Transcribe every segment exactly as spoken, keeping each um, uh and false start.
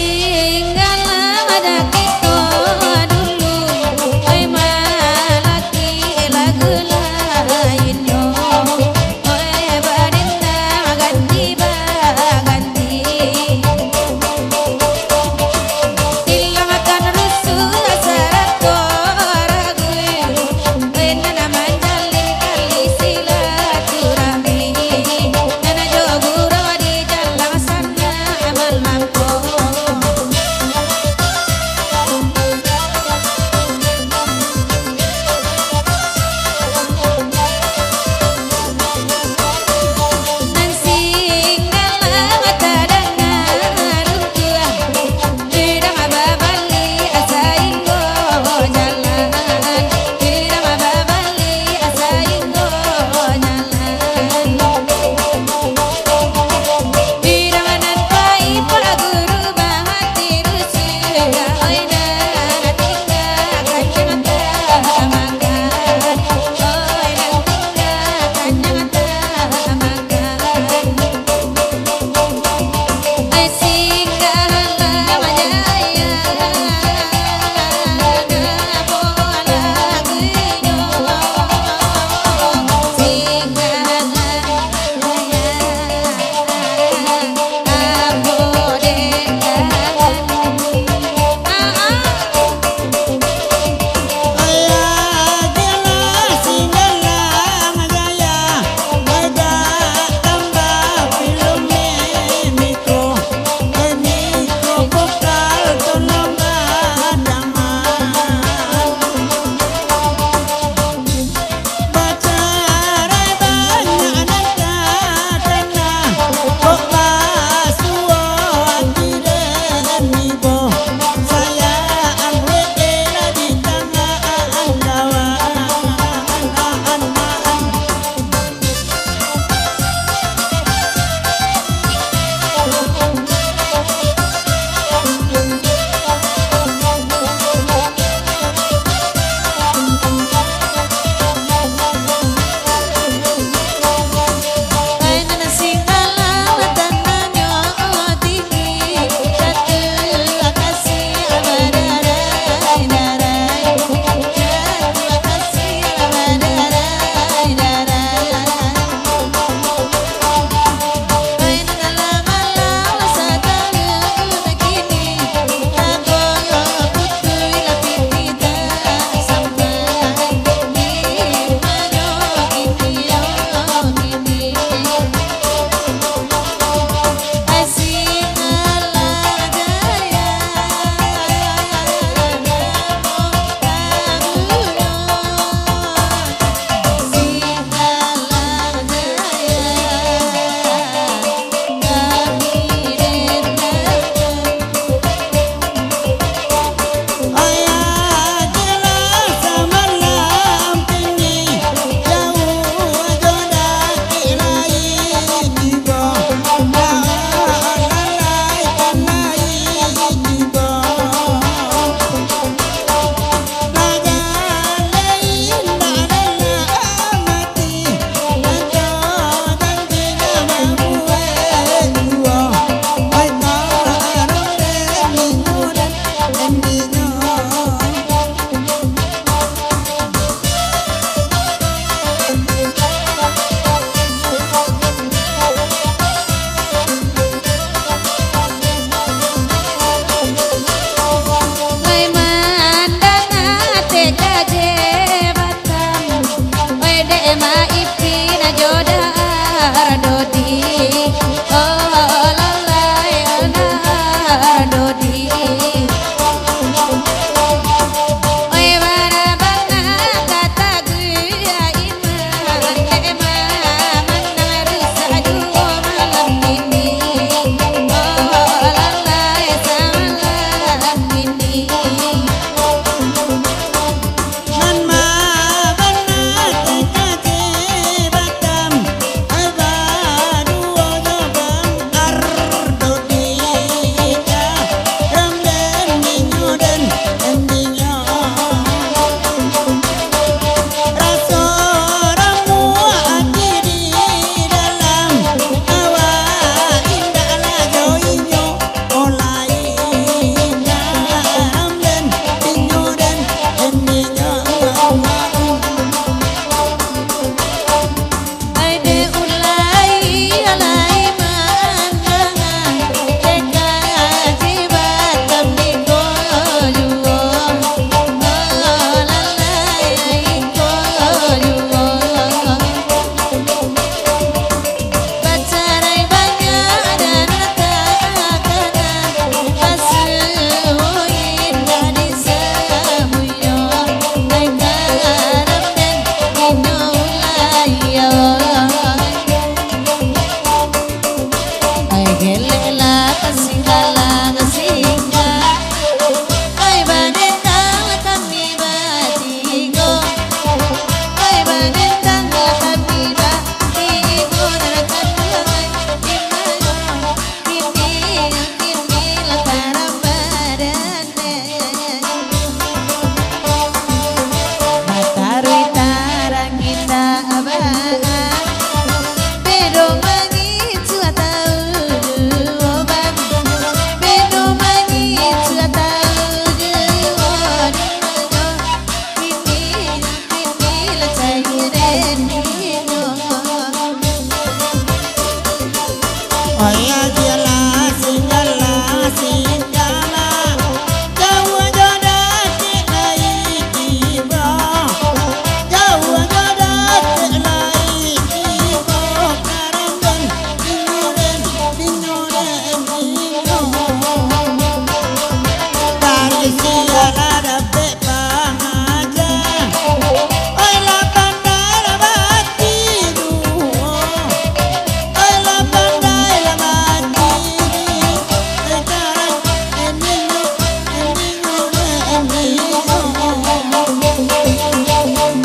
Kasinggalah dakek ko dulu, oi malaki lagu lainnyo.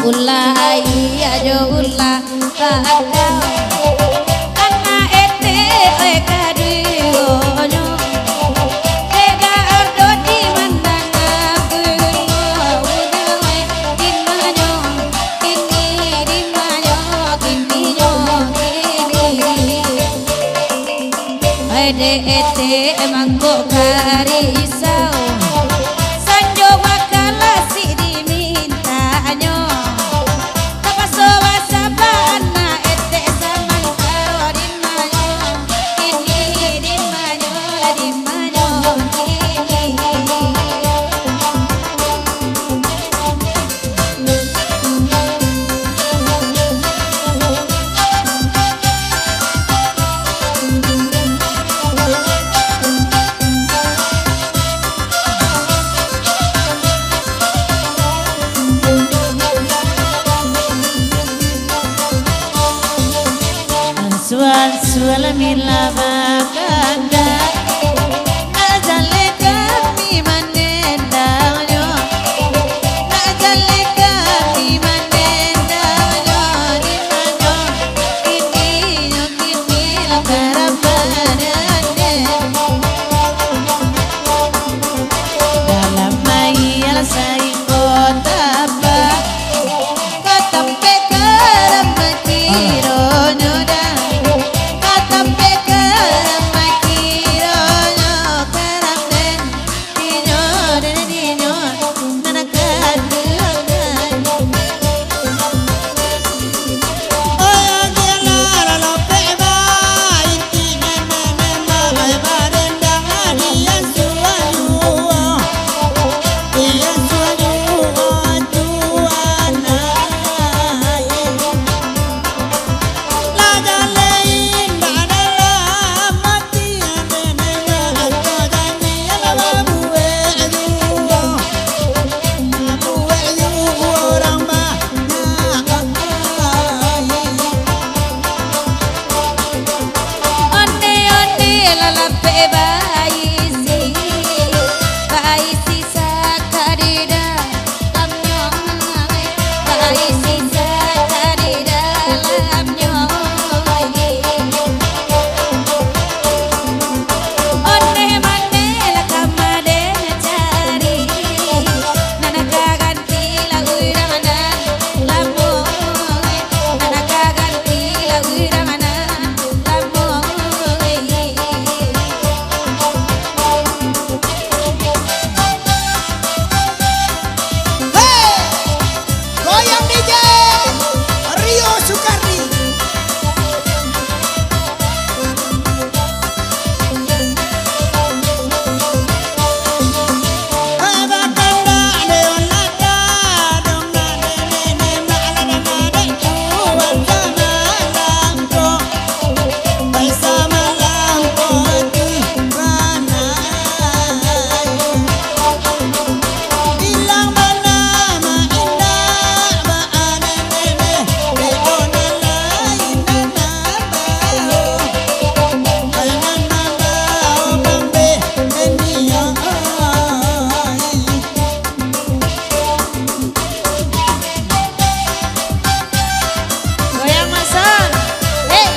Ulah aia jo ulah bakau, anak etek oi kaduonyo. Dega ardo di mandanga bungo, udah oi dimanyo kini, dimanyo kininyo kini. Ede etek mangko ka risau, sanjo makalasik dimintanyo. Tapaso basaba anak etek samantaro, dimanyo kini, dimanyo, dimanyo kini. Sual-sual mila bakanda, nak jaleh kami manendangnyo, nak jaleh kami manendangnyo, dimanyo kininyo kini lah karampanan. Dalam mayal sainggo tapa, ka tampek karam makironyo dah, ka tampek karam makironyo, karam den dinyo, den dinyo, nan akan duakan. Onde-onde lalapek baisi, baisi sakadida. Hei! Goyang D J Rio Sukardi. Goyang masak. Hei.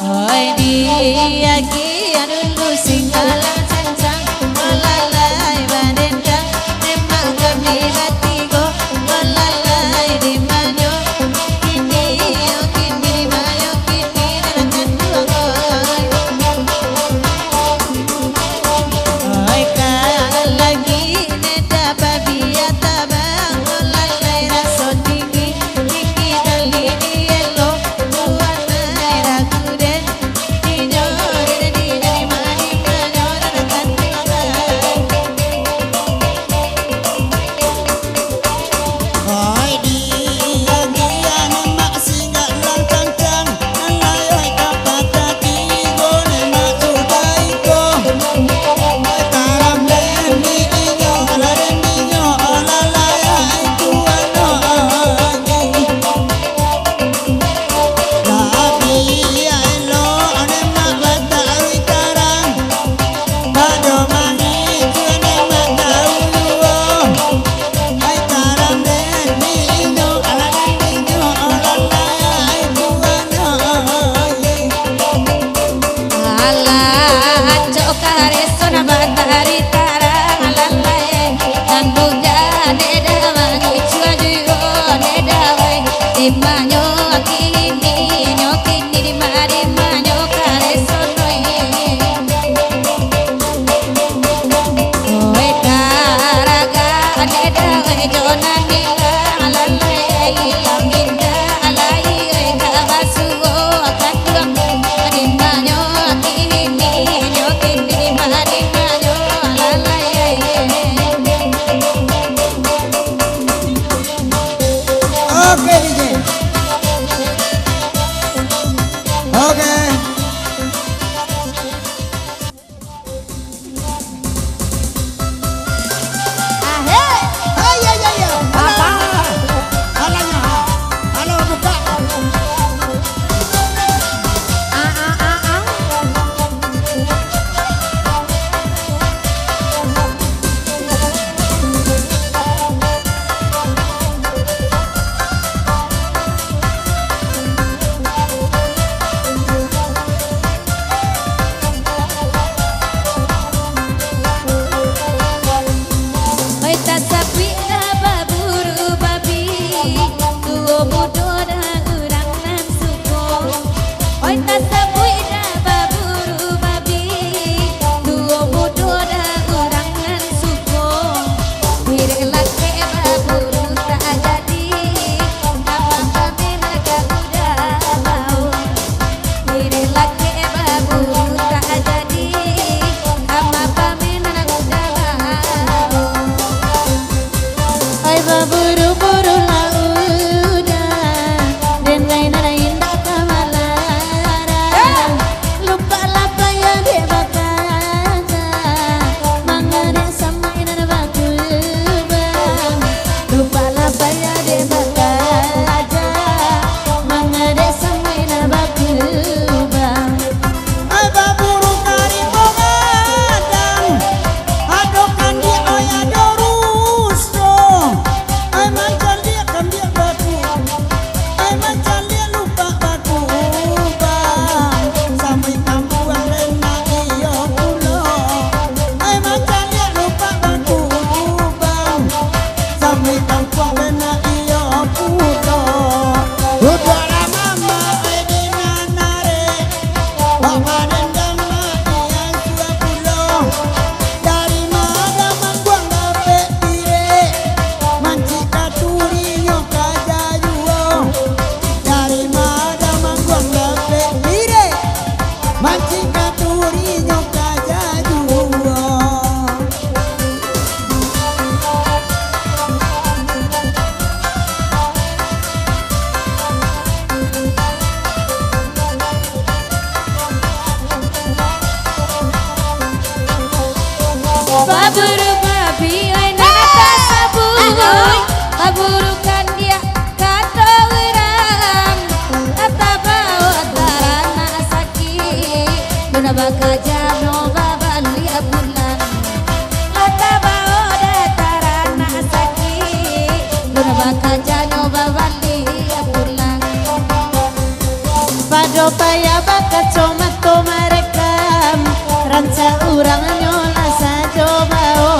Oi, di aki anu Singgalang sancang, balalai badendang, memang kami batigo, balalai di manyo, kini yo kini, mayo kini, dalam kanduang, oi. Oi, ka lagi neda babia tabang, balalai raso tinggi, tinggi tali di elo, buah nai ragu den, di nyo, di, di, di, di, di, di, di, di, di, Alah, acok kareso nan batari tarang, alah lai. Nan bujang dek dawai, cuak juo dek dawai. Dimanyo kini, nyo kini, dima, dimanyo kareso noi. Oi, taragak dek dawai, jo nan ilang, alah lai, ilang indak lai, oi, ka basuo kanduang. Oke, D J. Oke. Ahei. Hai, ya, ya, ya. Halo. Apa? Halo, ya. Halo, buka. Ah, ah, ah, ah. Oi, tasabuik dah baburu babi, tuo mudo dah urang nan suko. Oi, tasabuik dah baburu babi, tuo mudo dah urang nan suko. Direk lakek baburu tak jadi, apak pamenan ka budak bao. Direk lakek baburu tak jadi, apak pamenan ka budak bao. Ai baburu-buru lah udah, den lain-lain indak ka malarang. Lupak lah payah dek bakaja, manga dek samo inan bakubang. Lupak lah payah dek bakaja, manga dek samo inan bakubang. Ai baburu ka rimbo gadang, ado kandiak, oi, ado ruso. Ai mancaliak kandiak baku, ai mancaliak lupak bakubang. Samuik kampuang bana iyo pulo, ai mancaliak lupak bakubang. Samuik kampuang bana iyo pulo. Udah lama mak ai di nan arek, wak badan damak di ansua pulo. Dari ma damang guang dapek pirek, mancik katurinyo kaja juo. Dari ma damang guang dapek pirek, mancik katurinyo kaja juo. Baburu babi, ai nan tasabuik. Baburu kandiak, kato urang. Lah tabao taranak sakik, lun bakaja nyo babaliak pulang. Lah tabao dek taranak sakik, lun bakaja nyo babaliak pulang. Pado payah bakacomato marekam, rancak urang nyo lah sajo bao.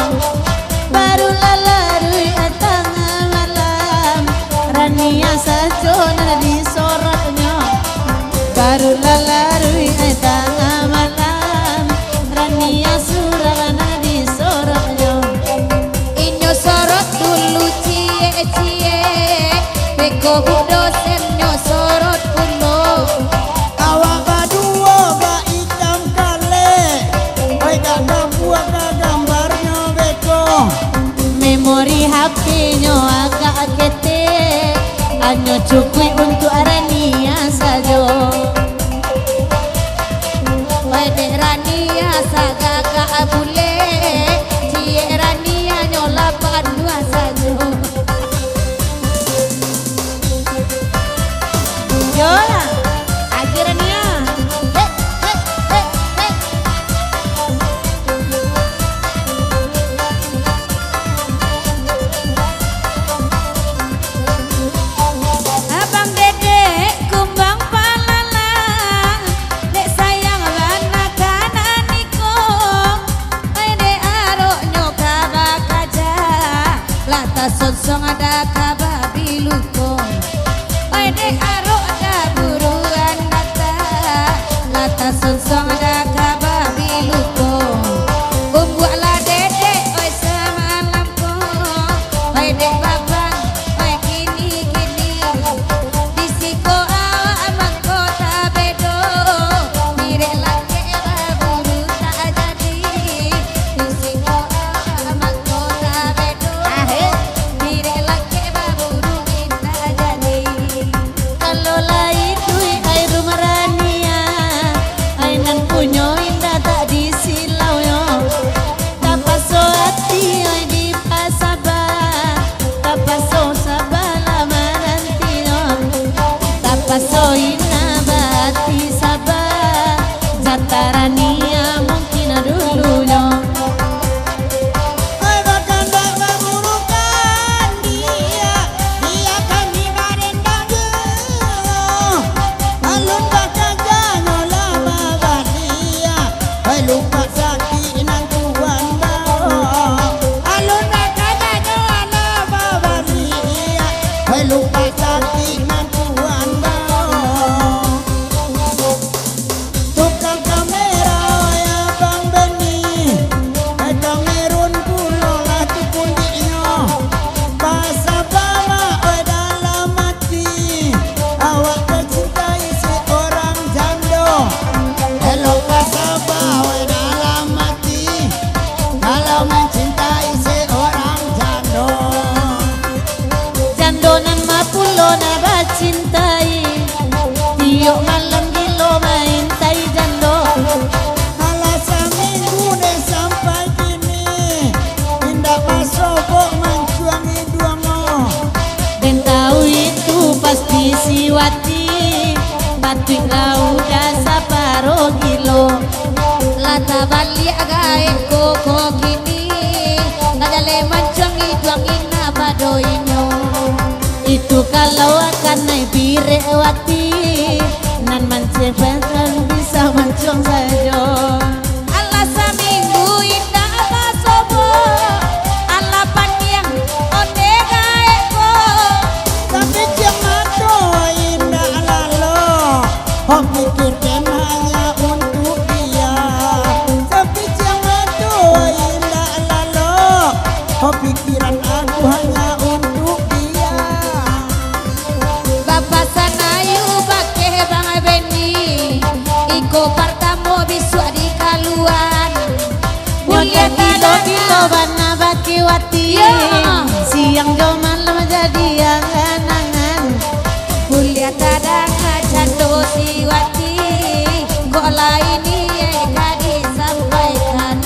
Baru lah laruik tangah malam, Rania sajo nan disorotnyo. Baru lah laruik tangah malam, Rania surang nan disorotnyo. Inyo sorot dulu ciek-ciek, beko budo sen nyo sorot pulo. Awak baduo baitam kalek, oi, ka kampuang ka gambarnyo beko. Memori H P-nyo agak ketek, hanyo cukuik untuak Rania sajo. Oi, dek Rania sagagak bulek, ciek Rania nyo lapan dua sajo. Yolah, agiah Rania. Hek, hek, hek, hek. Abang Dedek kumbang palalang, dek sayang bana Song ada kaba biluko. Oi dek arok da buruan datang. Lata sonsong ada kaba biluko. Umbuak lah dedek, oi samalam ko. Oi dek babang, oi kini-kini. Di siko awak mangko tabedo. Mirek lakek baburu tak jadi. Di siko awak mangko tabedo. Ahek. Mirek lakek baburu indak jadi. Kalau lai duit ai rumah rania, ai nan punyo indak tak disilau yo. Tapaso ati ai dipasaba, tapaso saba lah mananti yo. Tapaso indak baati saba, jatah rania mungkin dulunyo. Ai bakandak baburukan dia, dia kami barendang dulu. Alun bakajanyo lah babaliak, ai lupak sakik nan tuan bawo. Alun bakajanyo lah babaliak, ai lupak sakik nan tuan bawo. Tukang kamera, oi Abang Benny, eh, Kamerun pulo lah tu kuliknyo. Basaba mak, oi, dalam ati, awak tacintai seorang jando. Elok basaba, oi, dalam ati, kalau mancintai seorang jando. Jando nan ma pulo nan bacintai, tiok malam gilo maintai jando. Alah saminggu deh sampai kini, indak basobok mancuang iduangnyo. Den tahu itu pasti si Wati, batuik laudah saparo gilo. Lah tabaliak gaek koko kini, nak jaleh mancuang iduang indak pado inyo. Itu kalau akan naik birek Wati, nan mancebehkan bisa mancuang sajo. Alah saminggu indak basobok, alah pandiang onde gaek ko. Tapi ciang mato indak lalo, ho pikirkan hanya untuk dia. Tapi ciang mato indak lalo, ho pikiran aku hanya untuk dia. Bapasan ayu bakeh Bang Benny, iko partamo bisuak dikaluan. Buliah tadanga. Gilo-gilo bana bakeh Wati. Yo. Siang jo malam jadi angan-angan. Buliah tadanga cando si Wati, kok lai niaik ka disampaikan.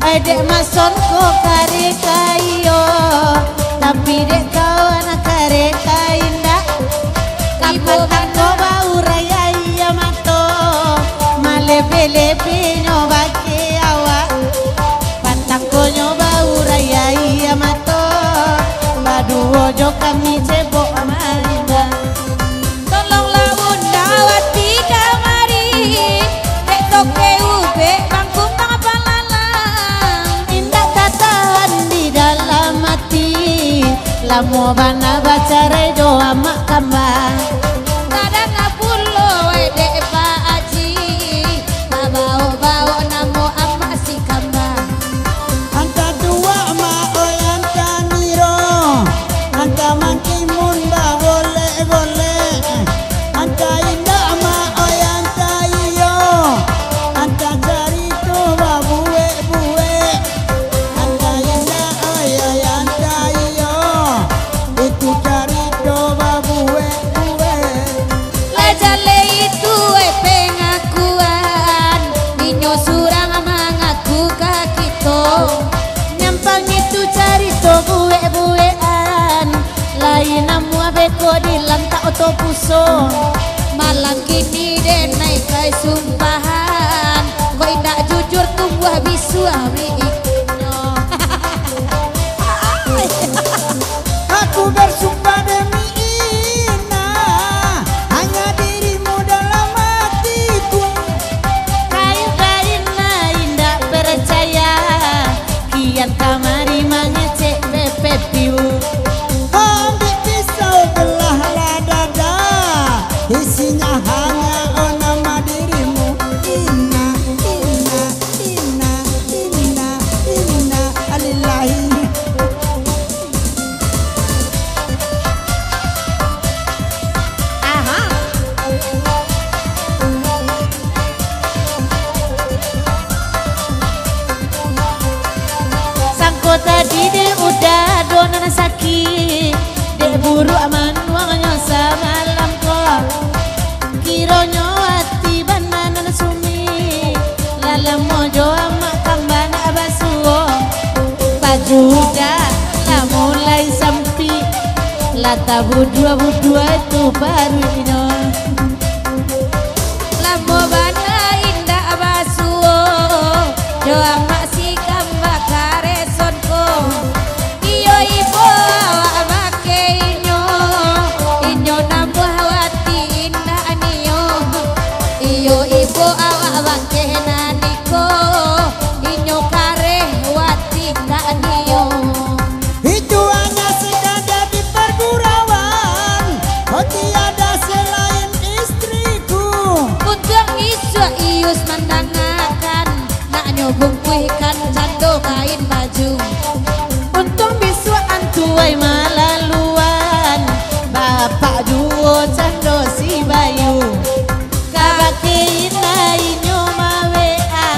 Ai dek mason ko kareh ka iyo, tapi dek kawan kareh ka indak. Ibo kapatang ko baurai aia mato, malebe-lebenyo bakeh awak. Patangkonyo baurai aia mato, baduo jo kami cebok marinda. Tolonglah Bunda Wati kamari, dek toke ubek bangkung bang palalang. Indak tatahan di dalam ati, lamo bana bacarai jo amak kamba. Tadanga pulo, weh, dek Pak Aji, babaok-baok namo amak si kamba. Anta duo ma oi anta niro, anta mangkimun bagolek-golek, anta indak ma oi anta iyo, anta carito babuek-buek, anta indak oi oi anta iyo, itu carito babuek-buek. Lah jaleh itu, eh, pengakuan, inyo surang mangaku ka kito. Nyampang itu carito buek-buekan, lai namuah beko di lantak oto puso. Malam kini den naik kai sumpahan, kok indak jujur tumbuah bisuak miiknyo. Aku bersumpah demi Ina, hanya dirimu dalam hatiku. Kain-kain indak percaya, kian kamari mangecek pepepiu. Buruak manuangnyo samalam ko, kironyo ati bana nan sumik. Lah lamo jo amak kamba nak basuo, baju udah lah mulai sampik, lah tabudua-budua tu paruiknyo. Lamo bana indak basuo, jo amak si kamba kareson ko. Iyo ibo awak bakeh inyo, inyo namuah wati indak nio. Iyo ibo awak bakeh nan iko, inyo kareh wati tak nio. Itu hanya sekadar di pergurauan, oh tiada selain istriku. Untuang isuak Iyus mandangakan, naknyo bungkuihkan cando kain baju. Untuang bisuak antuai malaluan, bapak duo cando si Bayu. Kabake inyo ma-WA,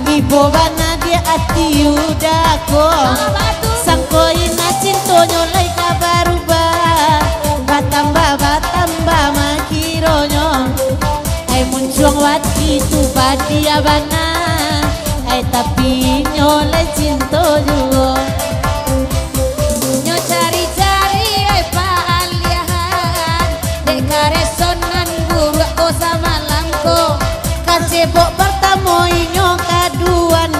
ibo bana di ati udah ko. Sangko ina cintonyo lai ka barubah, batambah-batambah makironyo. Ai muncuang wati tu padia bana, ai tapi inyo lai cinto juo. Nyo cari-cari ai paaliahan, dek karesonan buruak ko samalam ko. Kacebok partamo inyo kaduan,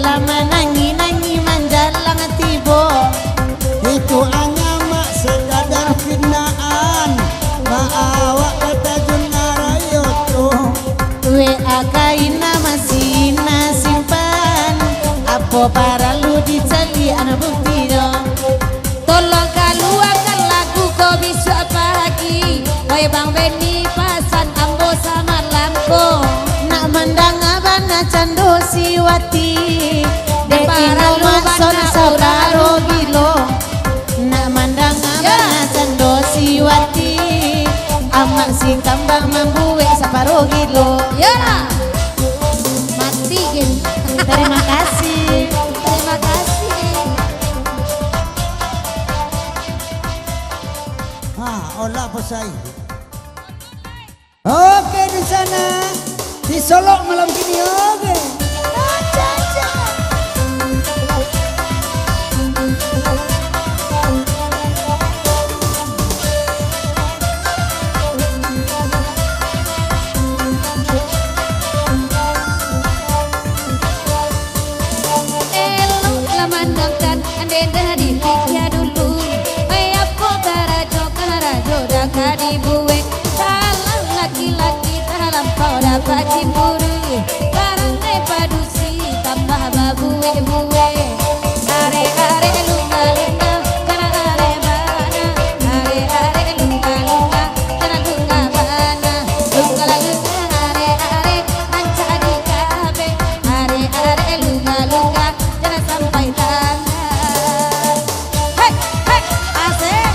lah manangih-nangih manjalang tibo. Itu hanya mak sekadar fitnahan, mak awak ka tajun arayo tu. WA kaina masih ina simpan, apo paralu dicaliak anak buktinyo. Tolong kaluakan lagu ko bisuak pagi, oi Bang Benny pasan ambo samalam ko. Nak mandanga bana cando si Wati, dek inyo mason saparo gilo. Nak mandanga bana cando si Wati, amak si kambang mambuek saparo gilo. Yo lah. Mati gin. Terima kasih. Terima kasih. Ha, olah pasai. Oke, di sana, di Solok malam kini, oke. Elok lah mandangkan, andai dah dipikia dulu. Ai, apo karajo, karajo dah ka dibuek. Salah laki-laki talampau dapek cimburu. Barang dek padusi tambah babuek-buek. Arek-arek lunga-lunga, kana arek bana. Arek-arek lunga-lunga, kana lunga bana. Lunga-lunga arek-arek, rancak dikabek. Arek-arek lunga-lunga, jangan sampai tangah. Hei, hei, asik.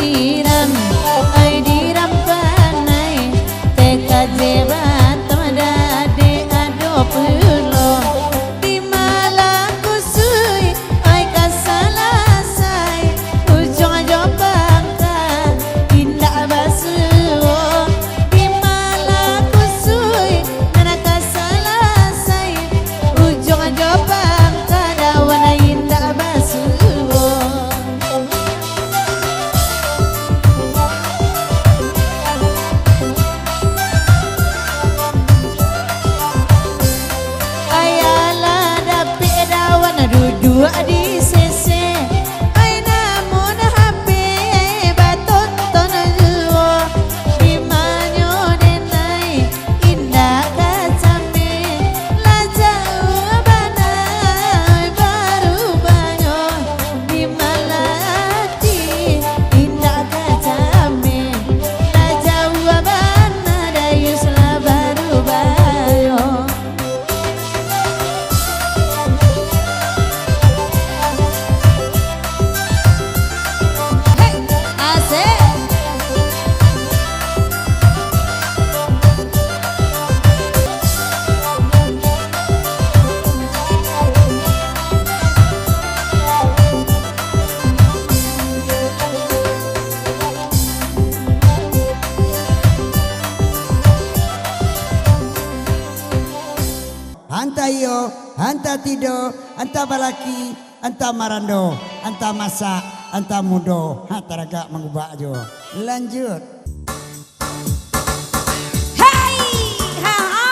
Diram, ai diram panai, T K J batong dadek ado pulo. Di malah kusui, ai ka salasai, ujuang jo pangka indak basuo. Di malah kusui, nan ka salasai, ujuang jo pangka dawan indak basuo. Ai alah dapek dawan duduak di sese, ai namun H P batonton juo, di manyo denai indak ka cameh, lah jauah bana barubahnyo. Di malah ati indak ka cameh, lah jauah bana Dayus lah barubahnyo. Hei, asik. Antah iyo, antah tido, antah balaki, antah marando, antah masak, antah mudo, ha, taragak mangubak juo. Lanjut. Hai, ha, ha.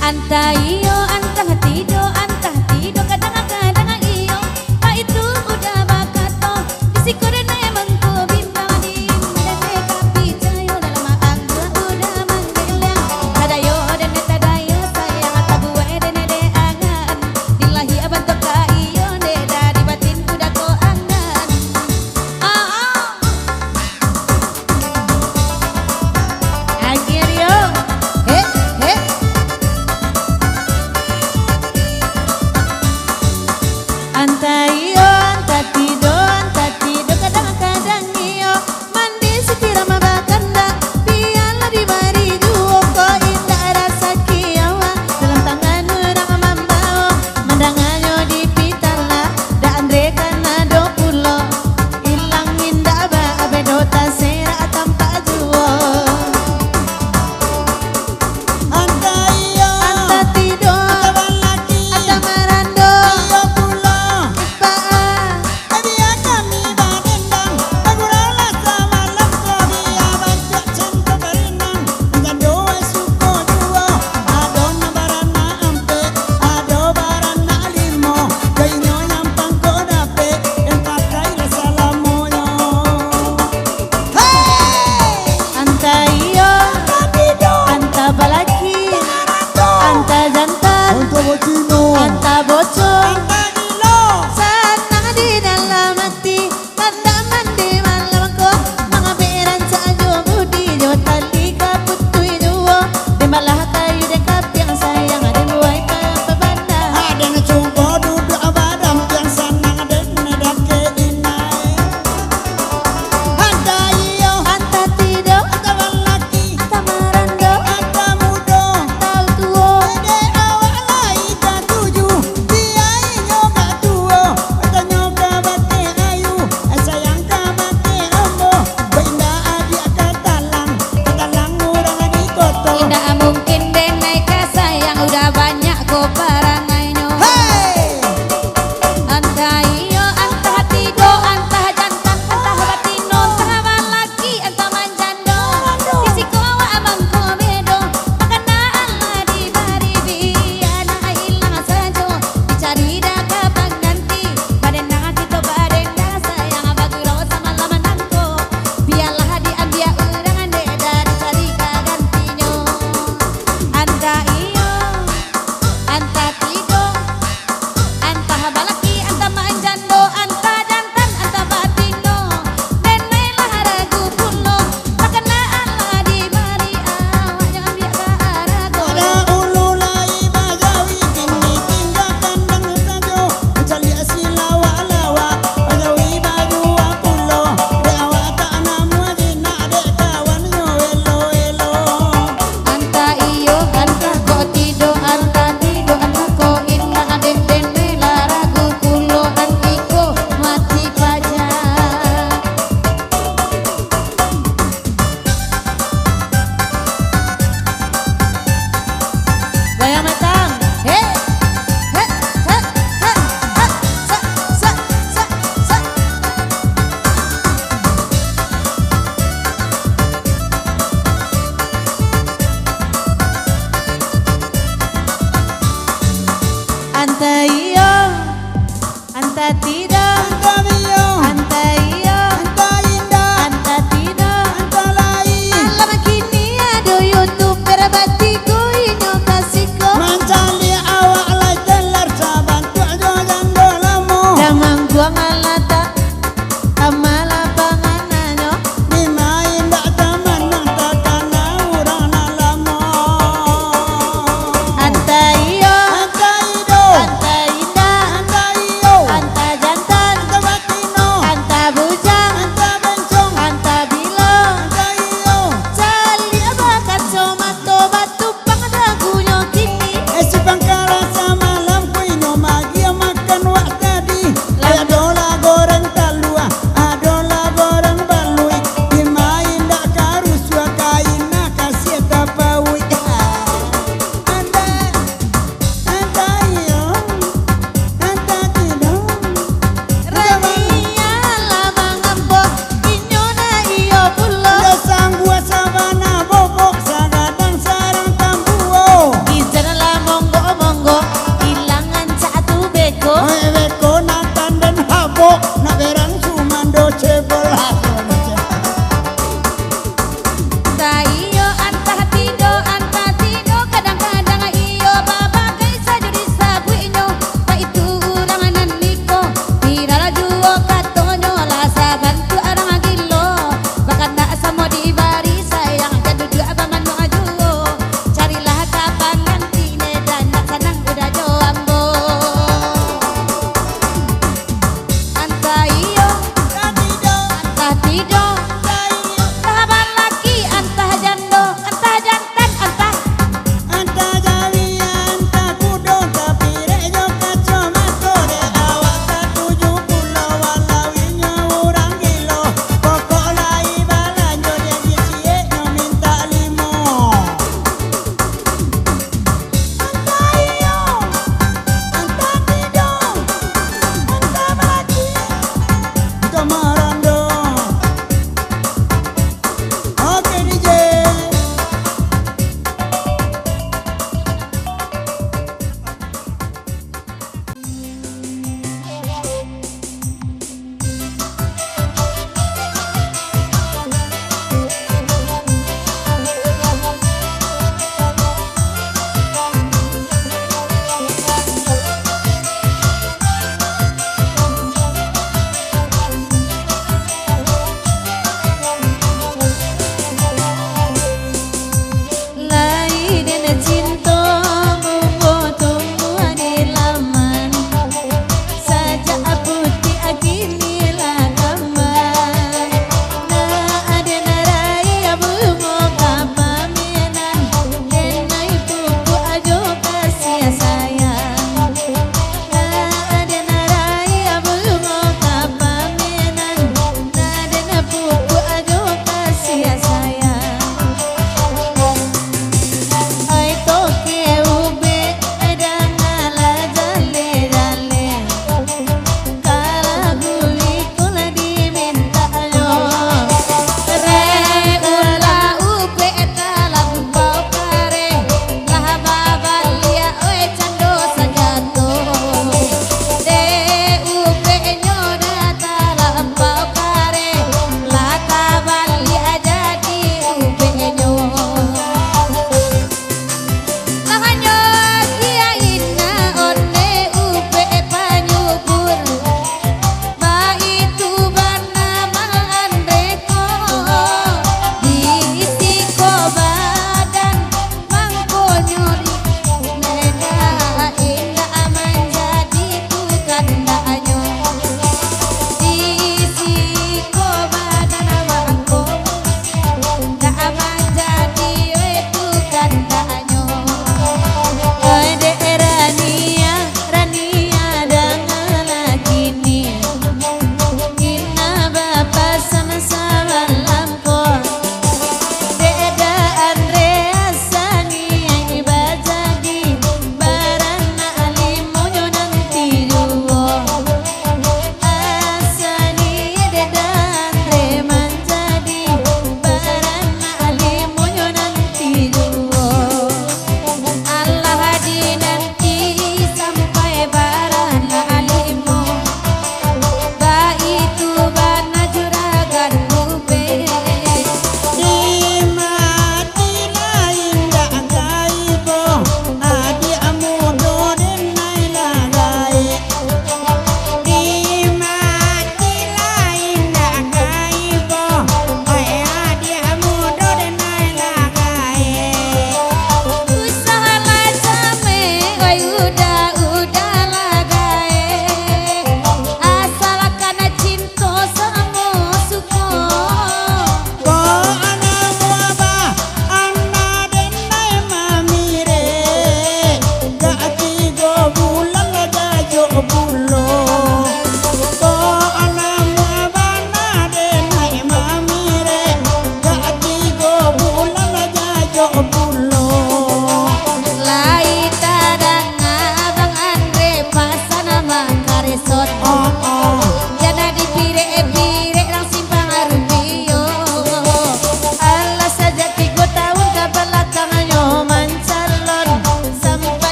Antah iyo, antah tido, antah tido, kadang-kadang iyo. Baitu udah bakato, di siko denai mangko bimbang, di mah denai ka picayo, dalam angguak udah manggelang. Tadayo denai tadayo sayang, tabuai denai dek angan, di lahia bantuak ka iyo, dek dari batin udah ko angan. Ah, ah. Agiah Rio. Hek, hek.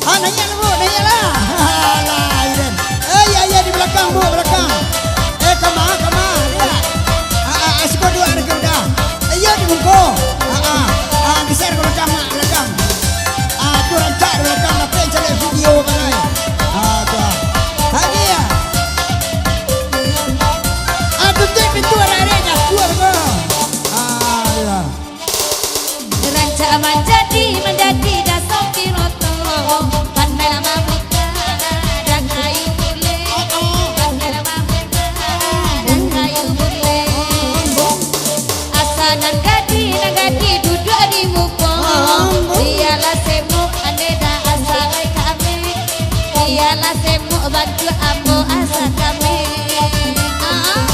Ah, naiak lah, Bu, naiak lah. Alah, iya. Eh, iya, iya, di balakang, Bu, balakang. Eh, kama, kama, iya. Ah, ah, ah, siko duo ari ka udah. Eh, iya, di muko. Ah, ah, ah, geser ka balakang, Mak, balakang. Ah, tu rancak di balakang, tapi cari video pakai. Ah, tu, ah. Ah, iya. Ah, tutuik pintu arek-arek, jakur ko. Ah, iya. Rancak manjadi, manjadi daso piroto. Pandai lah mamuka, dan kayu bulek. Pandai lah mamuka, dan kayu bulek. Asa nan gadih, nan gadih duduak di muko. Bialah semok, andai dah asa lai kami. Bialah semok bantuak ambo asa kami. Ah.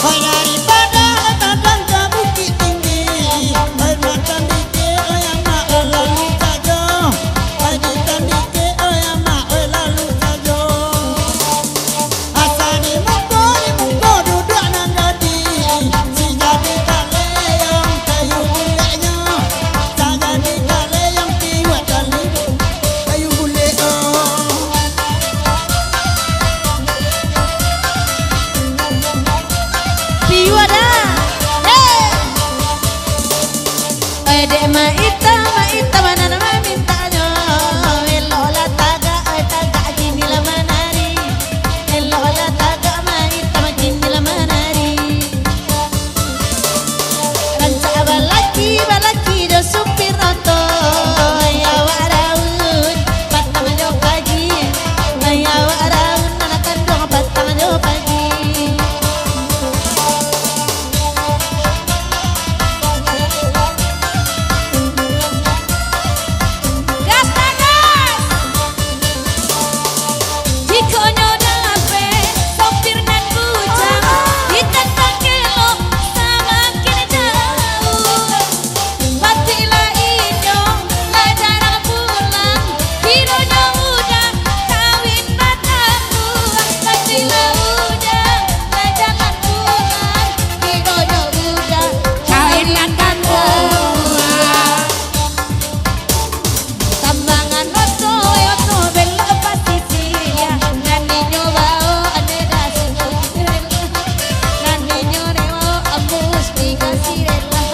Oi, dari Padang Tadang ka Bukittinggi, oi, Batang Bikik, oi, amak, oi, lalu sajo, oi, di Tambikik, oi, amak, oi, lalu sajo. Asa di muko, di muko duduak nan gadih, si jadi taleyang kayu buleknyo, sa jadi taleyang piuak tali. Kayu bulek, oh. Piuak dah. Hei. Oi, dek Mak Ita, Mak Ita, ma nan mamintaknyo? Eloklah tagak, oi, tagak, kini lah manari. Eloklah tagak, Mak Ita, kini lah manari. Rancak balaki, balaki jo supir oto. Ai awak raun patang jo pagi. Ai awak raun anak kanduang patang jo pagi. Gas, gas! Jikok nyo dapek sopir nan bujang, ditantang elok samakin jauah. Pastilah inyo lah jarang pulang, kironyo udah kawin batambuah. Pastilah udah lah jarang pulang, kironyo udah kawin batambuah. Tambangan oto, oto belok pasisia. Nan inyo bao ane dah suko sirela. Nan inyo rewo amus tiga sirela.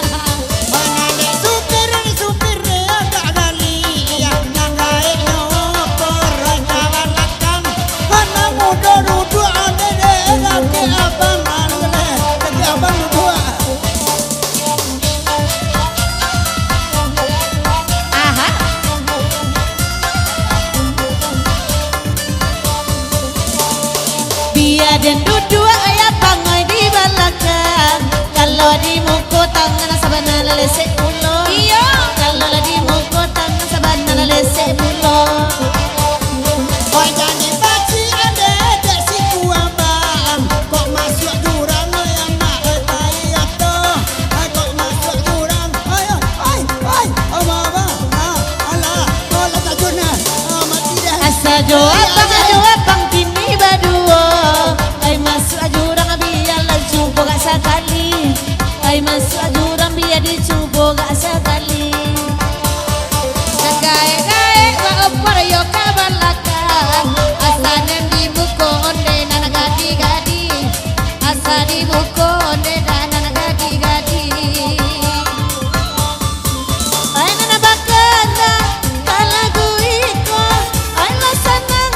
Mana dek supir, supir dek agak gali. Nan gaek nyo poroi ka balakang. Mana mudo duduak ane dek, dek abang anu dek, dek abang duduak. Aha. Bia den duduak, ya, pangoi di balakang. Kalau di muko tangan sabana lah lesek pulo. Iyo. Kalau lah di muko tangan sabana lah lesek pulo. Oi, jadi basi ade dek siku abang. Kok masuak jurang, oi, anak, oi, tai ato. Ai, kok masuak jurang. Ai, ai, ai, ai. Abang, abang. Ah, alah, kok lah tajun, ah. Ah, mati dah. Asa jo abang, jo abang kini baduo. Ai, masuak jurang, bialah cubo gak sakali. Ai, masuak jurang, bia dicubo gak sakali. Nan gaek-gaek baopor yo ka balakang. Asa nan di muko onde nan gadih-gadih. Asa di muko onde nan gadih-gadih. Ai, nan bakana ka lagu iko. Ai, lah sanang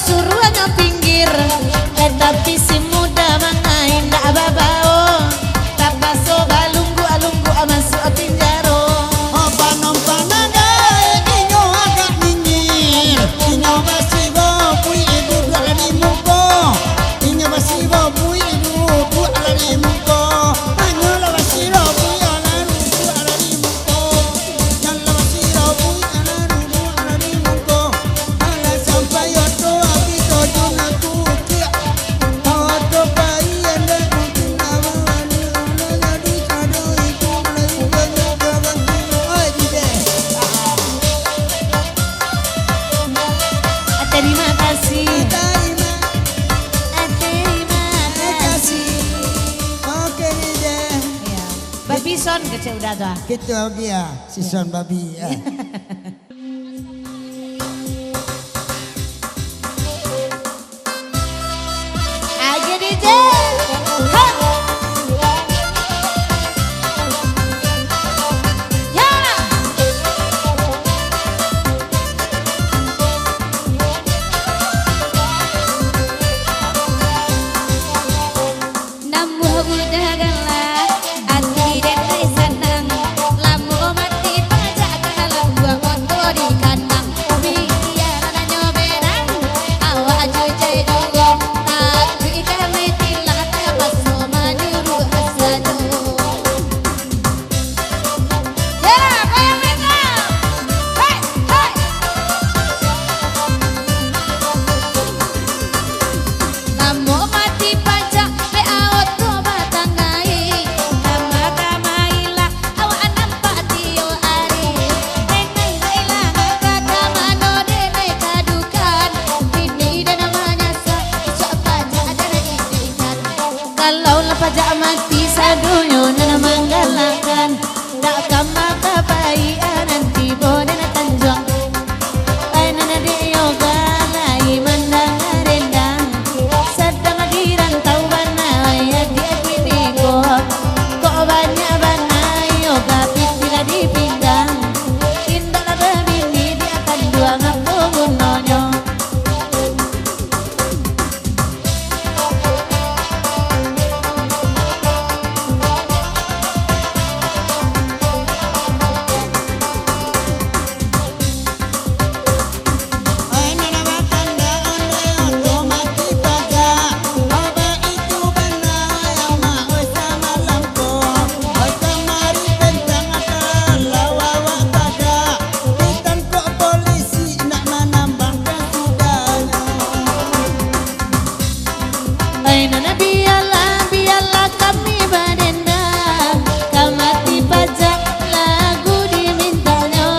Suruahnyo pinggir, eh, tapi si muda manga indak babao. Tapaso balungguak-lungguak masuak pinjaro. Oh, panom panadai, inyo agak nyinyir. Inyo basigo buik duduak di muko. Inyo basigo buik duduak di muko. Hanyolah basigo buik duduak di muko. Terima kasih. Terima kasih. Oke, D J. Iya. Babi son kecil udah tu, ah. Gitu, oke, ya. Si son babi, ya. Ayo, D J. Ha. Ya. Nambuah udah galak, ati den lai sanang. Lamo mati pajak ka dalam buah oto di kandang. Bialah nanyo benang, awak jujai juo. Tapi kami tilah tapaso manyuruah sajo. Yelah, goyang metal. Hei, hei. Lamo mati pajak, dek aot ko batangah ai. Kama-kama ilah, awak nampak tiok ari. Denai lah ilang, ka mano denai kadukan. Kini den manyasa, isuak pajak den idikan. Kalau lah pajak mati, sadonyo nan manggalakkan. Dak ka makapai-an tibo di tanjuang. Ai nan dek yo galai mandanga rendang. Sadang di rantau bana, ai adik-adik ni ko. Kok banyak bana yo gapit bila di pinggang. Indak lah babini di tanjuang, apo gunonyo? Ditangkok polisi, nak manambangkan sudahnyo. Ai nan bialah, bialah kami badendang, ka mati pajak lagu dimintanyo.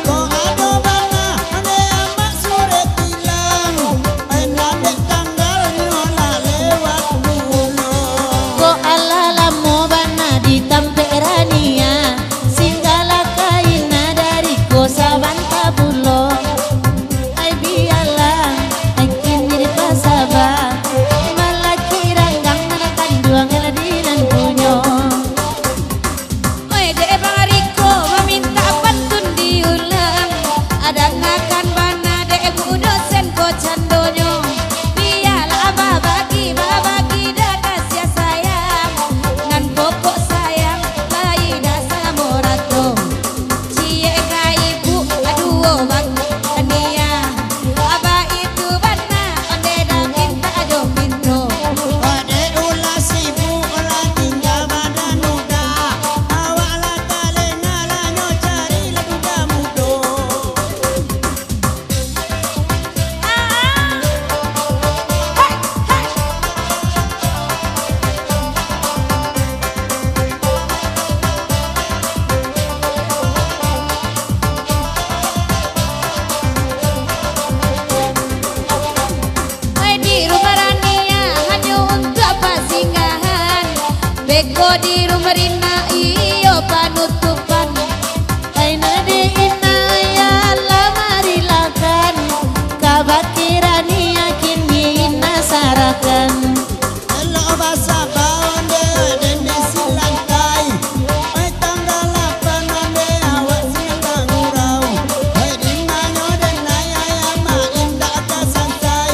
Kok ado bana, ade amak surek tilang, ai nan dek tanggalnyo lah lewat pulo. Kok alah lamo bana di tampek rania, singgahlah ka ina dari ko sabanta pulo. Ai bialah, ai kini dipasaba, malaki ranggang nan kanduang lah di nan punyo. Oi, dek bang Riko mamintak pantun diulang, adangakan bana dek guru dosen ko candonyo. Bialah babagi, babagi dah kasiah sayang, nan pokok sayang lai dah samo rato. Ciek ka ibu, aduo bang, tania. Abah itu bana, onde dah mintak jo pinto. Adek ulah sibuk, lah tingga badan udah. Awak lah talena, lah nyo cari lah duda mudo. Ai di rumah rania hanyo untuak pasinggahan, beko di rumah rina iyo panutupan. Ai nan dek ina yo lah marilakan, ka bakeh rania kini ina sarahkan. Elok basaba onde den di silang kai. Ai tanggal lapan onde awak silang tangurau. Ai di manyo den lai, ai amak indak ka santai.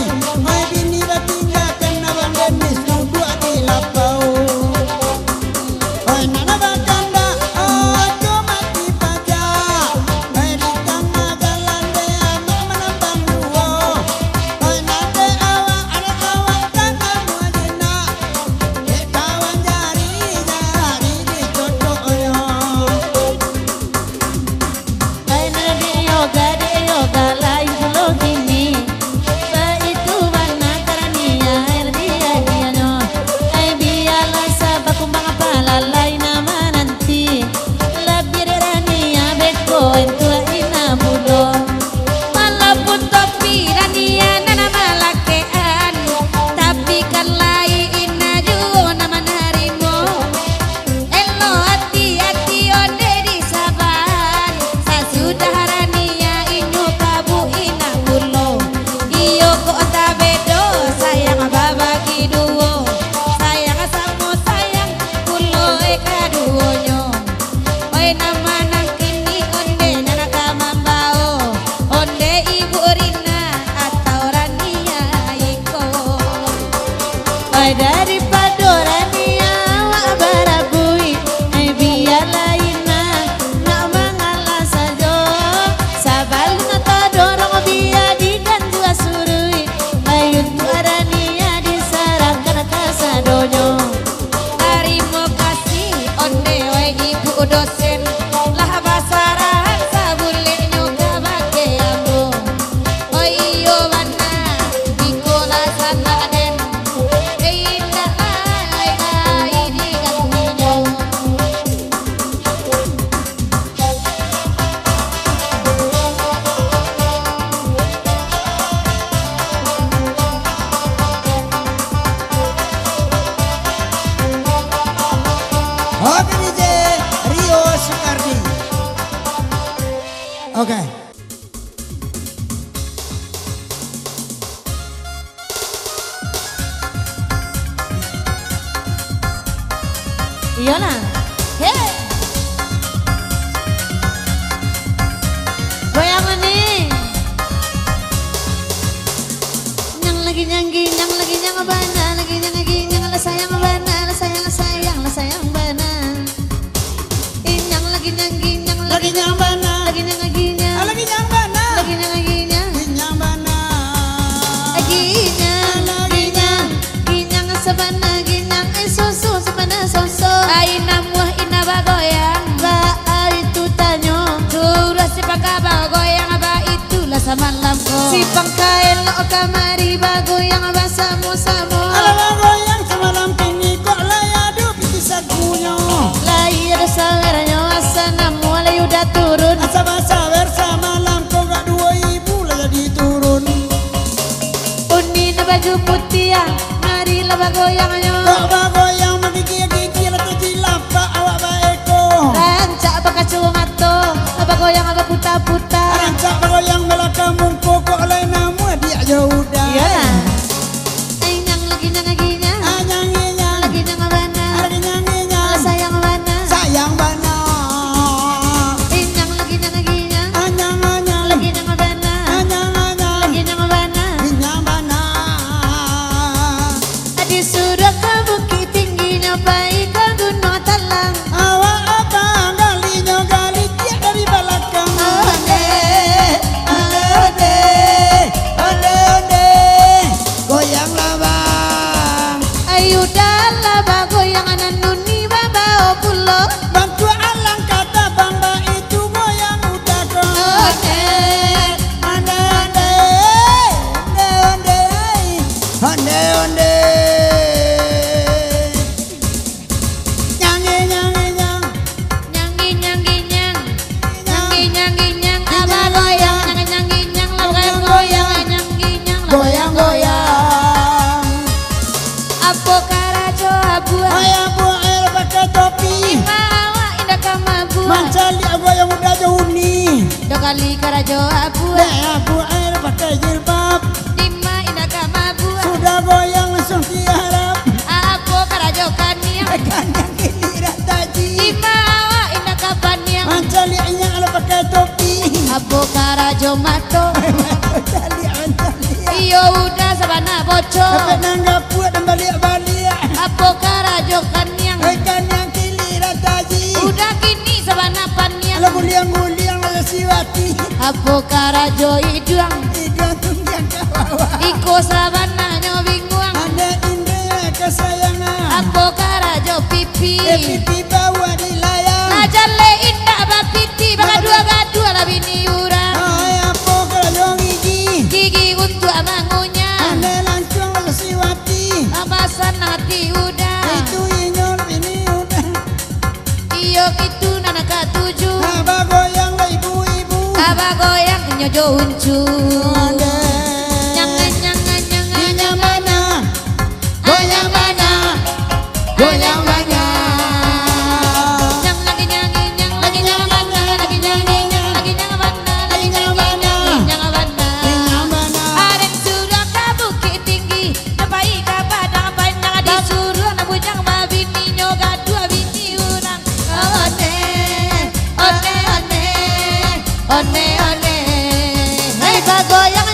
Dosen lah basarahan sabuleknyo kabake ambo. Oh iyo bana, iko lah sanang den. Eh, indak lai-lai digantinyo. Oke, D J Rio Sukardi. Oke. Iyolah. Hei. Goyang ni. Nyang lagi nyanggi, nyang lagi nyang bana, lagi nyang lagi nyang lah sayang bana, lah sayang, sayang, lah sayang bana. Inyang lagi nyang ginyang, lagi nyang bana, lagi nyang ginyang, lagi nyang bana, lagi nyang ginyang, ginyang bana, ginyang, ginyang, ginyang sabana, ginyang, eh, soso sabana, soso. Ai namuah indak bagoyang, baa itu tanyo. Suruah si pangka bagoyang, baa itulah samalam ko. Si pangka elok kamari bagoyang basamo-samo. Alah bagoyang samalam, kini kok lai ado pitih sagunyo. Lai ado sawernyo, asa namuah lai udah turun. Asa basawer samalam ko, gak duo ibu lah jadi turun. Uni nan baju putiah, marilah bagoyangnyo. Kok bagoyang magigia-gigia, lah tajilapak awak baeko. Rancak bakacuang mato, bagoyang baputa-puta. Rancak bagoyang balakang mungko, kok lai namuah diak jo udah. Iyolah. Ai nyang lagi nyang lagi nyang. Ah, nyang lagi nyang. Lagi nyang bana. Ah, lagi nyang lagi nyang. Sayang bana. Sayang bana. Ai nyang lagi nyang lagi nyang. Ah, nyang, ah, nyang. Lagi nyang bana. Ah, nyang, ah, nyang. Lagi nyang bana. Lagi nyang bana. Disuruah ka Bukik Tinggi, nyo pai ka Gunuang Talang. Awak abang galinyo gali tiak dari balakang. Onde, onde, onde, onde, onde. Goyanglah, Bang. Ayo dah lah bagoyang, nan uni babao pulo. Bantuak alangkah tabang, baitu goyang udah ko. Onde, onde, onde, onde, onde, onde, onde. Nyang, nyang, nyang. Nyang, nyang, nyang. Nyang, nyang, nyang. Abah goyang, nyang, nyang, nyang. Lah goyang, goyang, nyang, nyang. Goyang, goyang. Apo karajo abuah? Hai abuah, ayo pakai topi. Ima awak indak ka mabuah? Mancaliak goyang udah jo uni. Dua kali karajo abuah. Dek abuah, ayo pakai jilbab. Ima indak ka mabuah? Sudah goyang langsung tiarap. Apo karajo kaniang? Kaniang kini dah taji. Ima awak indak ka paniang? Mancaliak inyo lah pakai topi. Apo karajo mato? Mancaliak, mancaliak. Iyo udah sabana bocor. Sampai nan gapuak dan baliak-baliak. Apo karajo kaniang? Eh, kaniang kini dah taji. Udah kini sabana paniang. Alah guliang-guliang lah si wati. Apo karajo iduang? Iduang tunggang ka bawah. Iko sabananyo binguang. Ado indria kasayangan. Apo karajo pipi? Eh, pipi bawah di layang. Lah jaleh indak bapiti, bagaduah-gaduah lah bini urang. Ai, apo karajo gigi? Gigi untuak mangunyah. Ado lancuang lah si wati. Lah basanang ati udah. Itu inyo bini udah. Iyo itu nan katuju. Abah goyang lah ibu-ibu. Abah goyang inyo jo uncu. Nyang, nyang, nyang, nyang, nyang bana. Goyang bana. Goyang bana. Nyang lagi nyang, nyang lagi nyang bana, lagi nyang, nyang lagi nyang bana, lagi nyang bana. Nyang bana. Nyang bana. Aren suruah ka Bukik Tinggi. Nyo pai ka Padang Panjang, disuruah nan bujang babini, nyo gaduah bini urang. Onde, onde, onde, onde, onde. Hei, bagoyang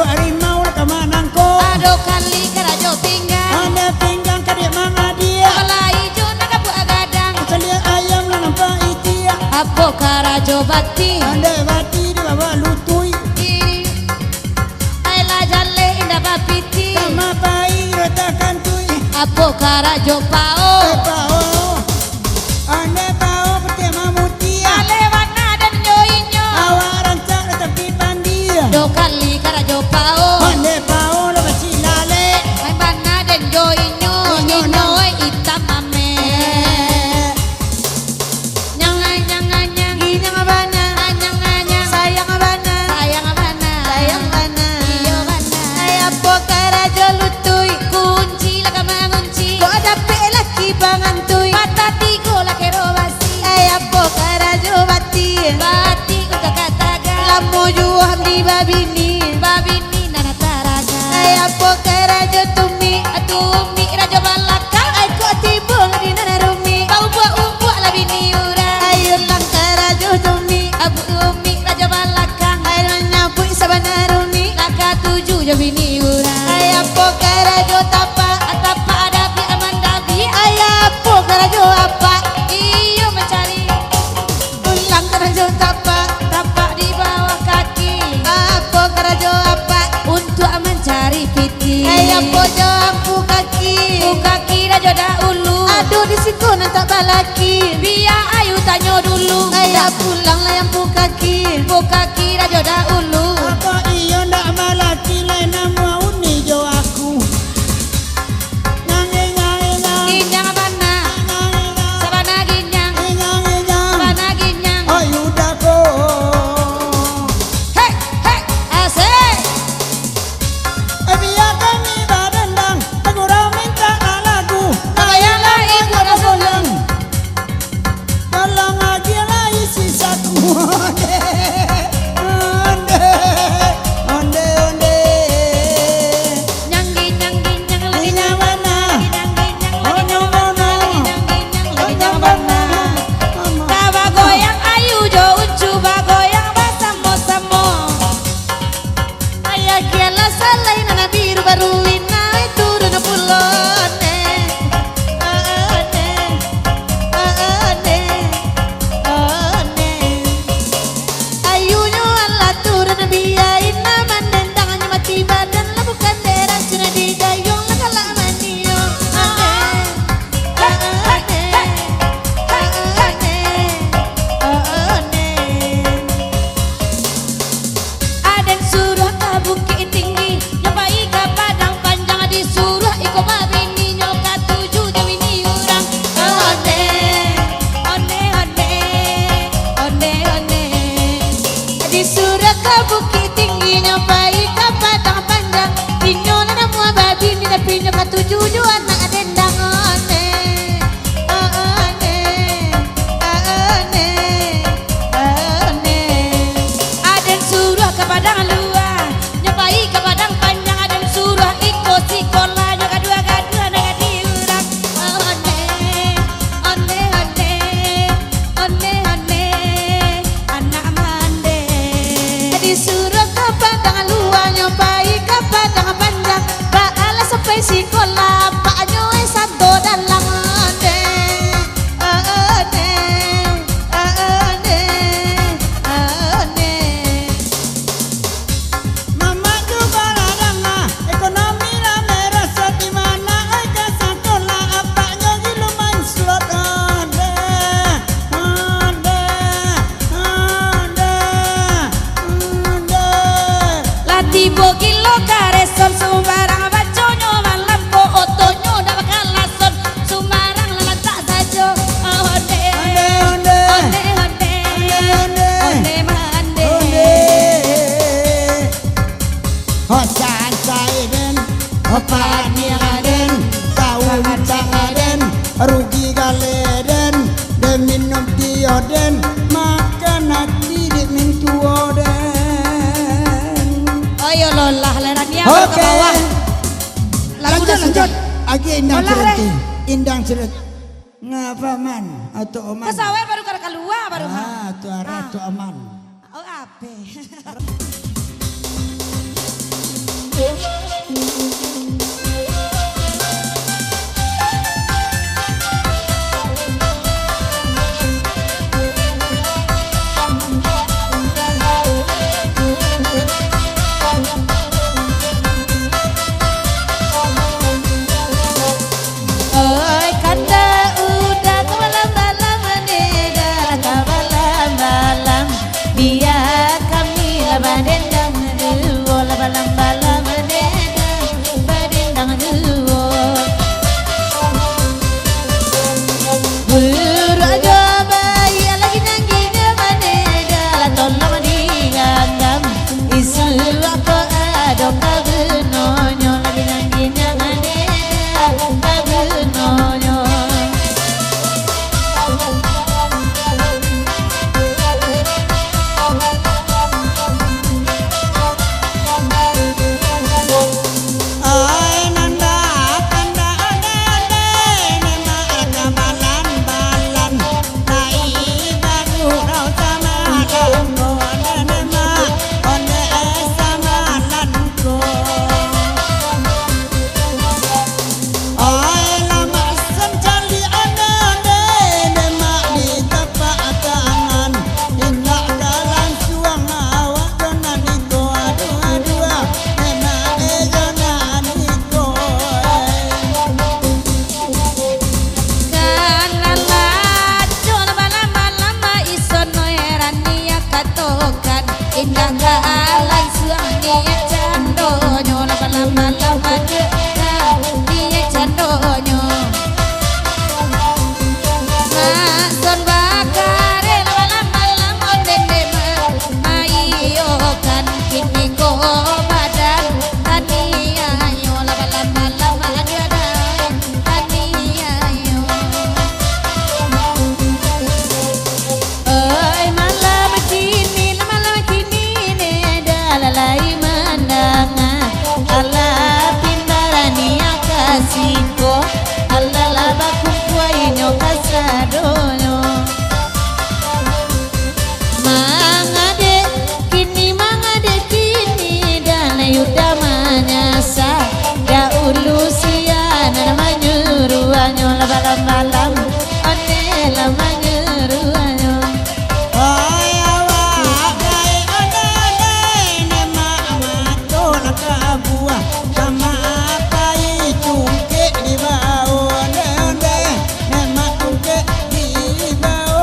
Harimau lah ka manangko. Ado kali karajo pinggang. Ado pinggang kadek mangadiak. Apalai jo nan ka buek gadang. Caliak ayam lah nampak itiak. Apo karajo bati? Ado bati di bawah lutuik. Iri. Ai lah jaleh indak bapiti. Sama pai rata kantuik. Apo karajo pao? Eh, pao. Ane pao putiah mamutiah. Aleh bana den jo inyo. Awak rancak tapi pandia. Duo kali karajo pao. Ane pao lo kacik lalek. Ai bana den jo inyo. Inyo Inyo nan oi itam ameh. Eh. Nyang, nyang, nyang. Inyang bana. Anyang, anyang. Sayang bana. Sayang bana. Sayang bana. Iyo bana. Ai apo karajo lutuik. Kunci lah ka mangunci. Kok dapek laki pangantui. Patah tigo lah kero basi. Ai apo karajo bati. Bati untuak ka taga. Lamo juo ambi babini. Babini nan taraga. Ai apo karajo tumik. Tumik rajo balakang. Ai kok tibo lah di nan rumik. Baumbuak-umbuak lah bini urang. Ai ulang karajo tumik. Abu tumik rajo balakang. Ai lah nyabuik sabana rumik. Lah katuju jo bini urang. Ai apo karajo tapak. Tapak dabiak mandabiak. Ai apo karajo apak. Iyo mancari. Ulang karajo tapak. Tapak di bawah kaki. Apo karajo apak. Untuak mancari piti. Ai apo jo ampu kaki. Ampu kaki rajo dahulu. Ado di siko nan tak balaki. Bia ayu tanyo dulu. Ai pulang lah ampu kaki. Ampu kaki rajo dahulu. Apo iyo ndak balaki lai namuah uni jo aku. Nyang, nyang, nyang. Ginyang bana. Nyang, nyang. Sabana ginyang. Nyang, nyang. Sabana ginyang. Ayu dako. Hei, hei, asik. Eh, bia kami badendang, gurau mintak lagu. Kabayanglah ibu rasulullah. Tolong agiahlah isi saku. Onde, onde, onde, onde. Nyanggi, nyanggi, nyang lagi nyang bana. Nyanggi, nyanggi, nyang lagi nyang bana. Nyanggi, nyanggi, nyang lagi nyang bana. Ka bagoyang ayu jo uncu, bagoyang basamo-samo. Ayah kialah salai nan biru baru inai turun pulo ne. One, one, one. Ayunyo alah turun biain mandendang nyo mati badan lah bukan dek racun di dayung lah galak maniung. One, one, one, one. Aden suruah ka Bukik Tinggi, nyo pai ka Padang Panjang, disuruah iko babini, nyo katuju jo bini urang. Onde, onde, onde, onde, onde. Disuruah ka Bukik Tinggi, nyo pai ka Padang Panjang, inyo nan namuah babini, tapi nyo katuju jo anak dendang. Onde. Aden suruah ka Padang Lua, nyo pai ka Padang Panjang, aden suruah iko sikolah, nyo gadua-gadua nan jadi urang. Onde, onde, onde, onde, onde, anak mande. Disuruah ka Padang Lua, nyo pai ka Padang Panjang, baalah sampai sikolah, apaknyo S satu dalam. Onde. Onde, onde, onde. Mamak tu baladang ah, ekonomi lah merosot, di mana oi ka sakolah, apaknyo gilu main slot. Onde, onde, onde, onde. Lah tibo gilo ka resort, sumbarang baconyo malam ko, otonyo dak bakalason. Sumbarang lah latak sajo. Onde. Onde, onde. Onde, onde. Onde, onde. Onde mande. Onde. Oh, sansai den. Oh, paniang den. Kauncang den. Rugi gale den. Den minum tio den. Makan ati dek mintuo den. Oh, iyo, lolah, lah, Rani, abang ka bawah. Oke. Lagu dah sudah. Lanjut, lanjut. Agiah Indang Olah, Cireti. Reh. Indang Cireti. Ngapa, Man? Atau Oman? Pesawat baru ka-, kalua baru, ha. Ah, tu arah tu aman. Oh, ape? Malam-malam deda badendang juo. Buruak jo baiak lagi nangginya maneda, lah tolong diganggam. Isuak ko ado ka gunonyo, lagi nangginya maneda ka gunonyo. Ai, lamak sancaliak ane-ane, demak di tapak tangan. Indak ka lansuang awak jo nan iko, aduah, aduah, demak e jo nan iko, eh. Kan lalaco lah balama-lama iso no heran niat katokan. Indak ka lansuang niat candonyo, lah balama-lama niat candonyo. Makson bakare lah balama-lama ondeh-ondeh ma-, maiyokan kiniko badan taniayo, lah balama-lama aduah-aduah taniayo. Oi, malam kini, lah malam kini ne, dah lah lai mandanga. Alah pindah niat ka siko, alah lah bakumpua inyo kasadonyo. Mangadek kini, mangadek kini, dah lai udah manyasa. Daulu sia nan manyuruahnyo, lah balam-balam ondeh lah manyuruahnyo. Ai, awak dai ondeh-ondeh, demak mato lah kabuah, sama apai tungkek dibao ondeh-ondeh, demak tungkek dibao.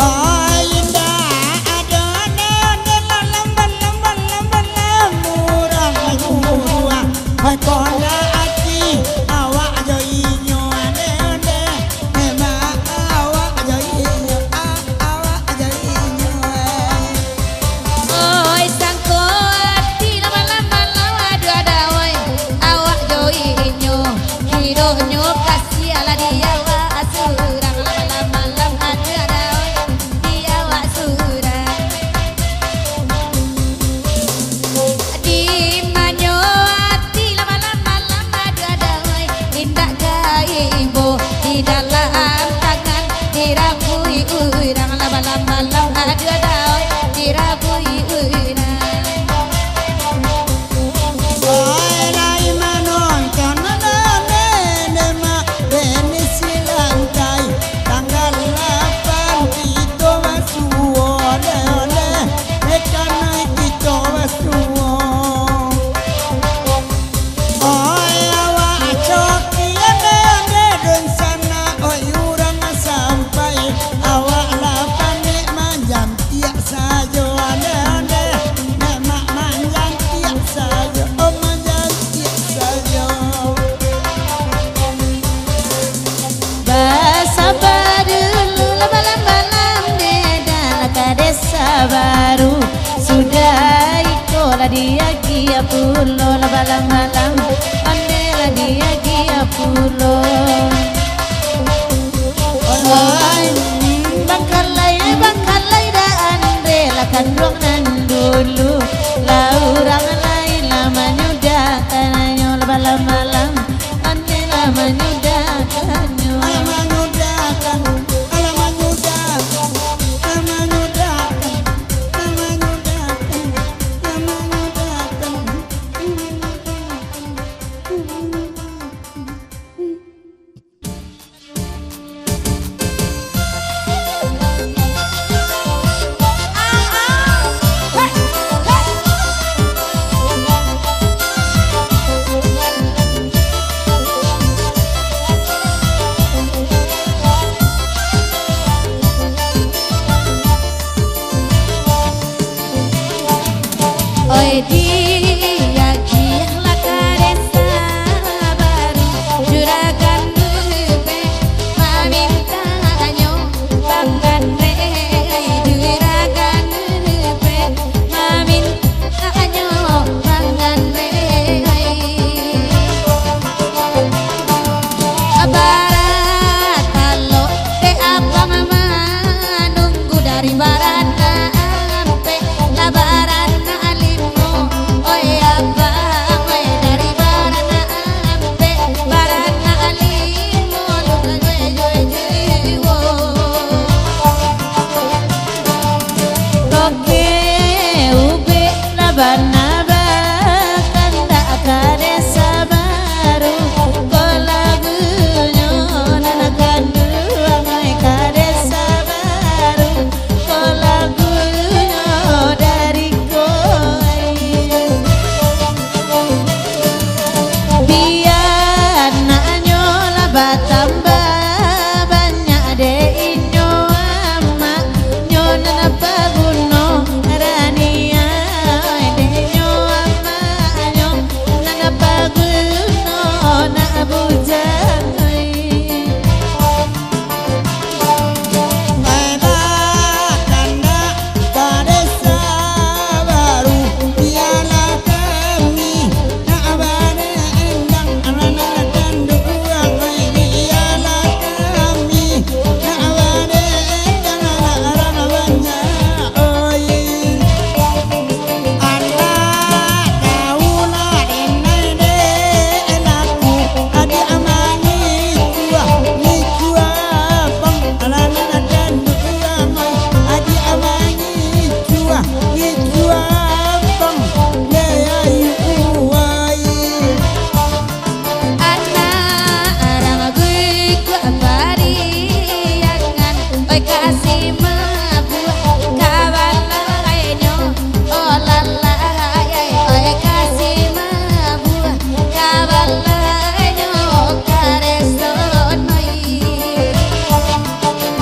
Ai, indak ado ondeh-ondeh lah lamban-lamban, lamban-lamban urang buruak. Ai, kondak ati awak jo inyo ondeh-ondeh. Demak awak jo inyo, a-, awak jo inyo, eh. Oi, sangko ati lah malam-malam aduah-aduah, oi. Awak jo inyo, kironyo kasiah lah di awak surang lah malam-malam aduah-aduah, oi. Di awak surang. Di manyo ati lah malam-malam aduah-aduah, oi, indak ka ibo di dalam tangan, dirabui urang lah malam-malam aduah-aduah, oi, dirabui urang. Oi, lai manonton nonton, demak, tenis di lantai, tanggal lapan kito basuo, ondeh-ondeh. Ekanai kito basuo. Oi, awak coki ondeh-ondeh dunsanak, oi, urang sampai. Awak lah panek manjantiak sajo, ondeh-ondeh. Demak manjantiak sajo, oh, manjantiak sajo. Basaba dulu lah balam-balam, deh, dah lah ka desa baru. Sudah iko lah diagiah pulo, lah balam-balam, ondeh lah diagiah pulo. Oi, bangkalai, bangkalai dah ondeh lah kanduang nan dulu. Lah urang lain lah manyudahkannyo, lah balam-balam, ondeh lah manyudahkannyo. Alah manyudahkan, alah manyudahkan, alah manyudahkan, alah manyudahkan, alah manyudahkan. Diagiah lah ka desa baru, juragan Lubek mamintanyo pangan re, juragan Lubek mamintanyo pangan re. Barat talok dek abang manunggu dari barat na ampek, lah barat na limo. Oi abang, oi dari barat na ampek, barat na limo, lu jue, jue, jue, wo. Oke, Ubek lah bana bakandak ka desa baru. Ko lagunyo nan kanduang ai ka desa baru. Ko lagunyo dari ko ai. Bia anaknyo lah batambah banyak dek inyo amak. Nyo nan paguno raniah, dek nyo amaknyo nan paguno nak bujang. Baiklah, kandak ka desa baru, bialah kami nak badendang, anak-anak kanduang, bialah kami nak badendang, anak urang banyak, oi. Anak kaulah denai dek laku, adiak amak ngicuah, ngicuah pang, anak-anak kanduang, oi. Adiak amak ngicuah, ngicuah pang, dek ayu, oi. Anak urang guguak pariangan, oi kasih mabuah kabalainyo, oh lalai, oi kasih mabuah kabalainyo, kareso noi.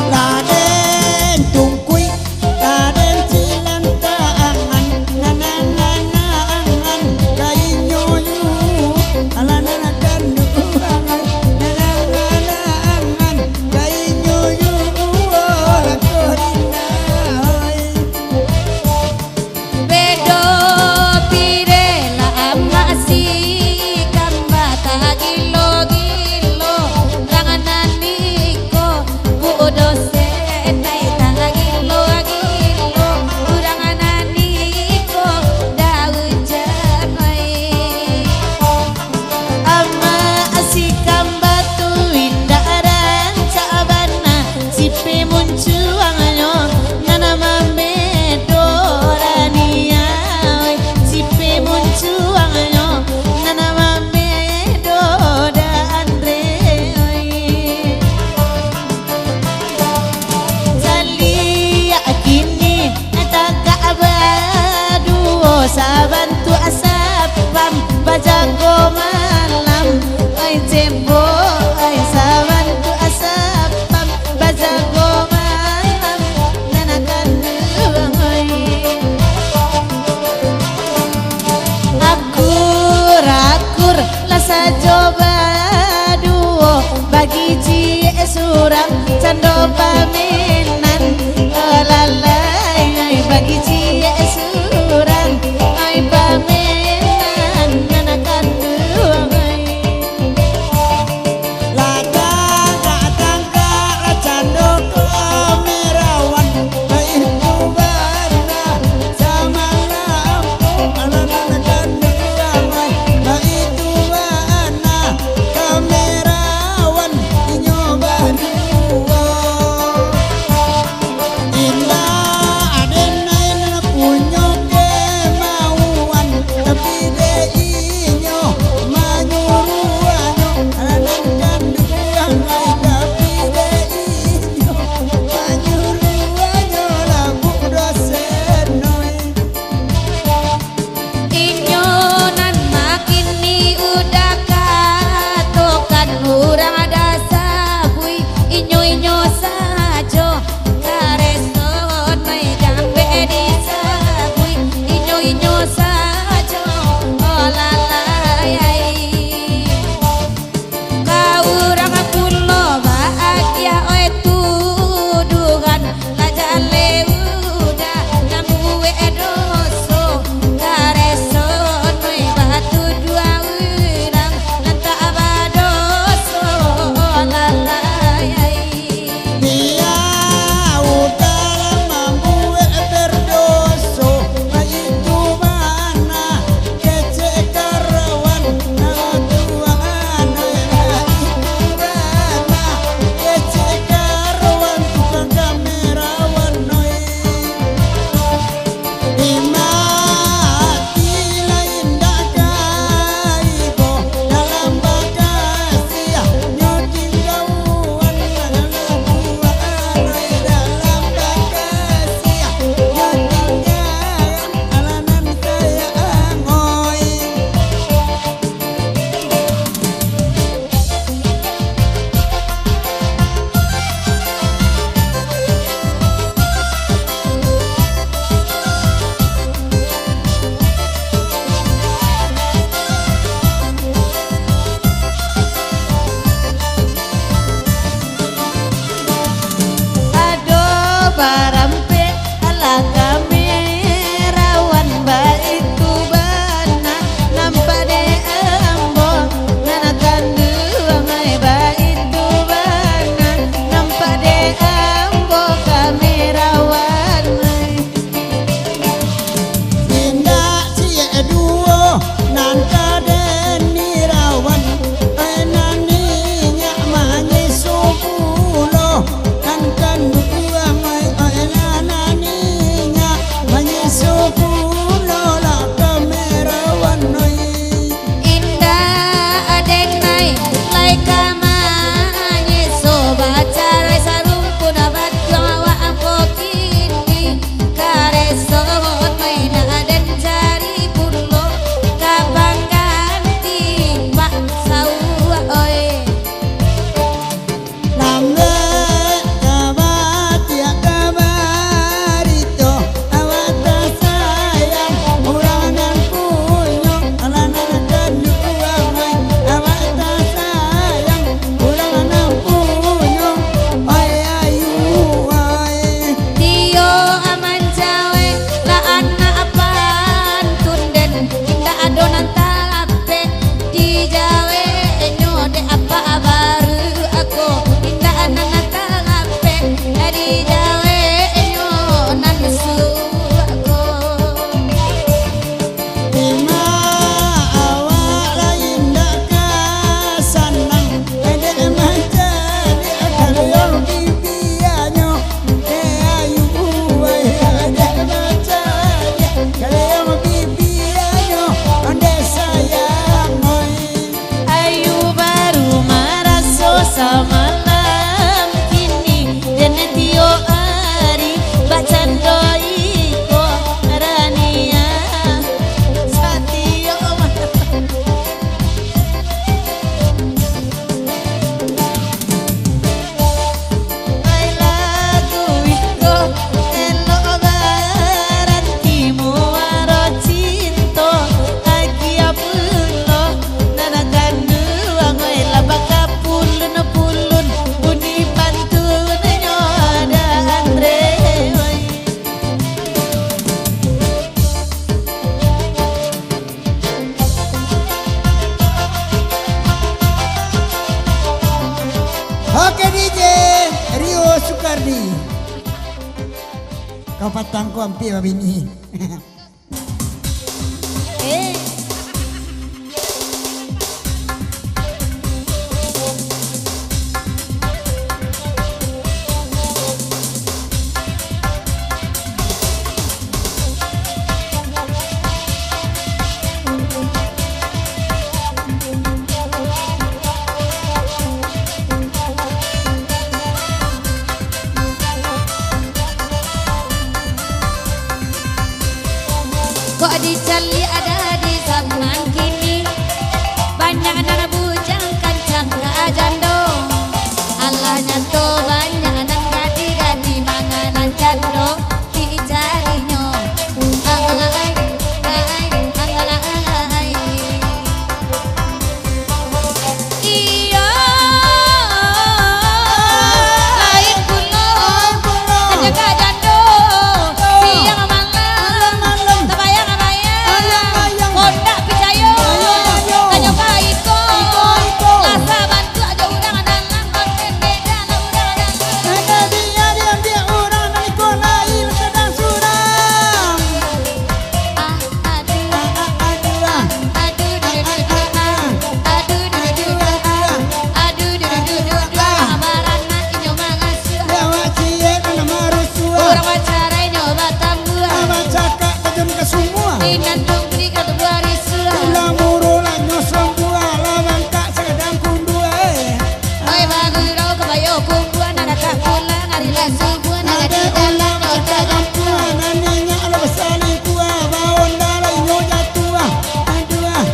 Raden Tungkuik, Raden Cilantaangan, nan, nan, nan, nan, ka inyo yu, alah nan, nan, nan, nan, nan, nan, nan, ka inyo yu, oh, lako dina, oi. Bedo pire lah amak si Kamba, tagilo-gilo urang nan iko, budo senai tagilo-gilo urang nan iko, daun jamai. Amak si Kamba tu indak rancak bana, si pimuncuangnyo nan mambedo raniah, si pimuncuangnyo nan mambedo dan re. Saliak kini tagak baduo, sabantuak sapam bajago malam. Ai cebok, ai sabantuak sapam bajago malam, nan akan duo, ai. Akur-akur lah sajo baduo, bagi ciek surang cando pamenan. Oh lalai, ai bagi ciek surang, ai pamenan nan akan duo, ai. Lah tangkak-tangkak lah cando kamerawan, baitu bana samalam, alah nan kanduang, baitu bana kamerawan inyo baduo. Patang ko ampia babini. Eh. Kok dicaliak ado di zaman kini, banyak nan bujang kancang ka jando. Alah nyato banyak nan gadih-gadih manganan jando dicarinyo. Ai, ai, ai, ai. Iyo, lain pulo, lain pulo. Hanyo ka jando, siang malam, malam-malam, tabayang-bayang, bayang-bayang, kondak picayo, picayo, hanyo ka iko, iko, iko. Rasa bantuak jo urang dalam konten beda lah urang dalam. Hanyo dia diambiak urang nan iko lain sadang surang. Ah, aduh. Ah, ah, aduh, ah. Aduh, duh, duh, duh, duh, ah. Aduh, duh, duh, duh, duh, ah. Aduh, duh, duh, duh, duh, duh, ah. Baranak inyo mangasuah. Awak ciek nan marusuah. Urang bacarai inyo batambuah. Urang bacakak tajam ka sumua. Inan tungkri ka tumbuah risuah. Tulang murun lah nyo sambuah. Lah mangkak sagadang kunduah, eh. Oi, bagurau kabayo kumbuah, nan dakek pulang, ari lah subuah, nan jadi dalam kota kampuang, nan inyak lah basalingkuah, baonda lah inyo jatuah. Aduh, ah.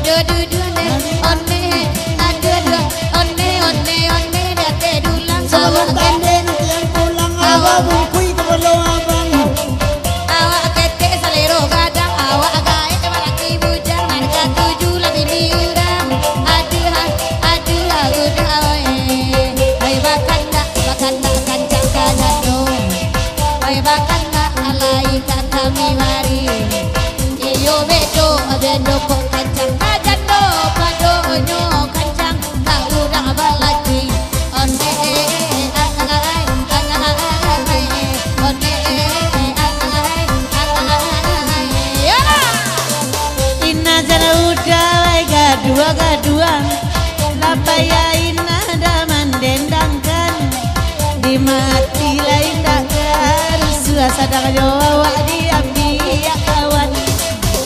Duh, duh, duh, ondeh, ondeh, aduh, aduh, ondeh, ondeh, ondeh, di ateh dulang, awak tandeh, nanti yang pulang, awak bungkui kapalo abang. Awak ketek salero gadang, awak gaek balaki bujang, nan katuju lah bini urang. Aduh, ah, aduh, ah, udah, oi. Oi, bakandak, bakandak kancang ka jando. Oi, bakandak alai ka kami mari. Iyo, bedo, bedo kok kancang ka jando, padonyo kancang ka urang balaki. Ondeh, ai, ai, ai, ondeh, ai, ai, ai. Yolah. Inah jan udah lai gaduah-gaduah, lah payah inah dah mandendangkan. Di ma ati lai indak karusuah, sadang jo awak diambiak kawan.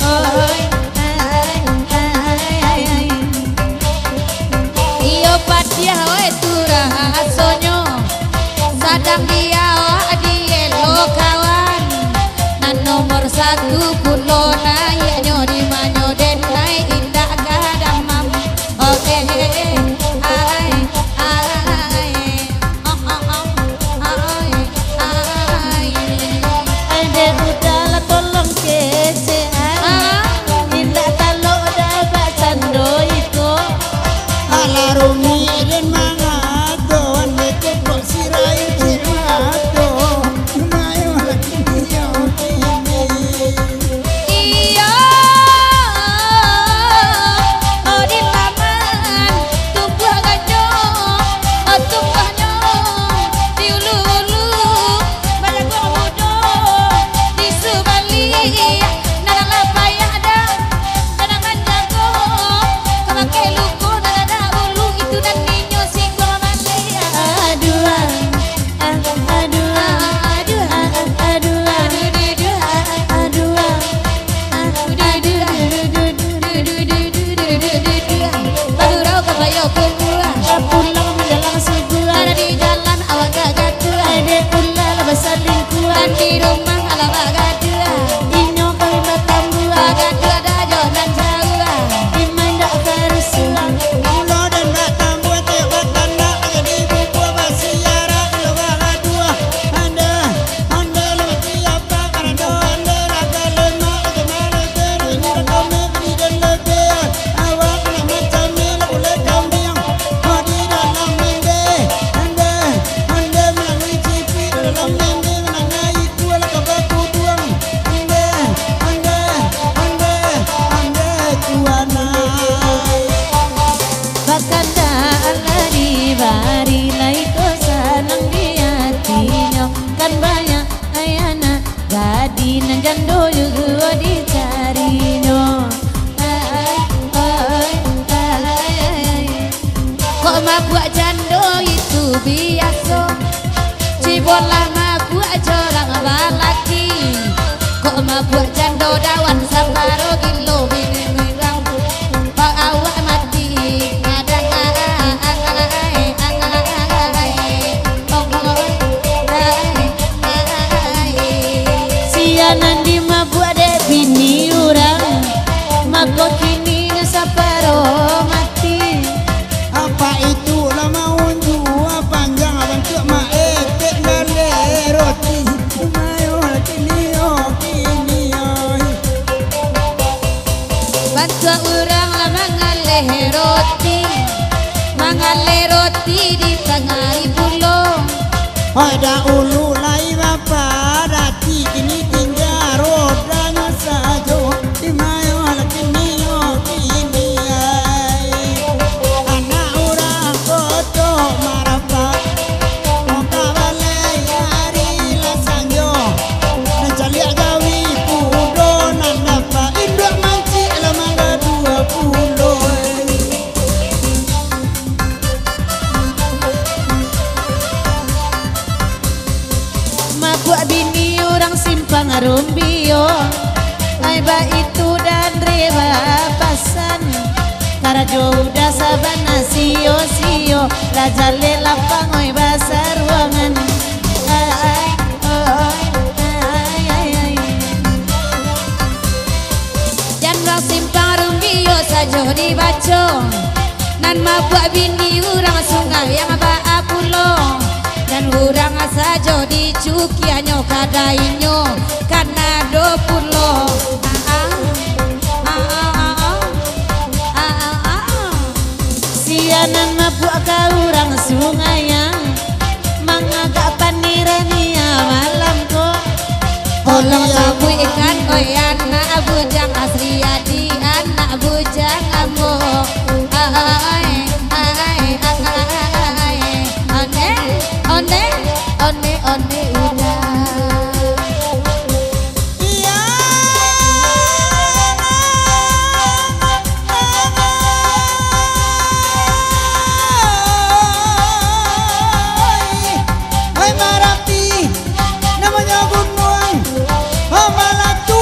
Oi, ai, ai, ai, ai. Iyo padiah, oi, tu rasonyo. Sadang di awak dielo kawan. Nan nomor satu pulo naiaknyo, di manyo den naiak indak ka damam. Oh, eh, eh, eh, ai, ai. Oh, oh, oh, ai, ai. Ai, dek, udahlah, tolong kecek, ai. Ah. Indak talok dah bacando iko. Alah rumik den mangato, wan bekek kok sirai cik mato. Mayo lagi nyo kini. Lah mabuak jorang balaki, kok mabuak jando dawan saparo gilo bini mirang, bak awak mati ngadang ai, ai, ai, ai, ai. Sia nan dimabuak dek bini urang, mako kini nyo saparo mati. Apak itu lah maunjua panjang bantuak maetek galeh roti. Mayolah kini, oh, kini, oh. Bantuak urang lah mangaleh roti, mangaleh roti di tangah ari pulo. Hoi, dahulu lai bapadatih, kini tingga rodanyo sajo. Di mayolah kini, oh, kini ai. Anak urang koto marapak, muka balai ari lah sanjo. Nan caliak jawi kudo nan dapat, induak mancik lah mangga duo pulo. Mabuak bini urang Simpang Rumbio, ai baitu dan reba pasan. Karajo udah sabana sio-sio, lah jaleh lapang oi basaruangan. Ai, oi, ai, ai, ai. Jan urang Simpang Rumbio sajo dibaco, nan mabuak bini urang Sungai yang baa pulo, nan urang sajo dicukianyo kadainyo kanado pulo. Ah, ah. Ah, ah, ah, ah. Ah, ah, ah, ah. Sia nan mabuak ka urang Sungai yang mangagak panirania malam ko. Tolong sabuikkan, oi, anak bujang Asriadi, anak bujang ambo. Ai, ai, ai, ai. Onde, onde, onde, onde udah. Iya. Hai Marapi, namonyo gunuang, oh, Malatu.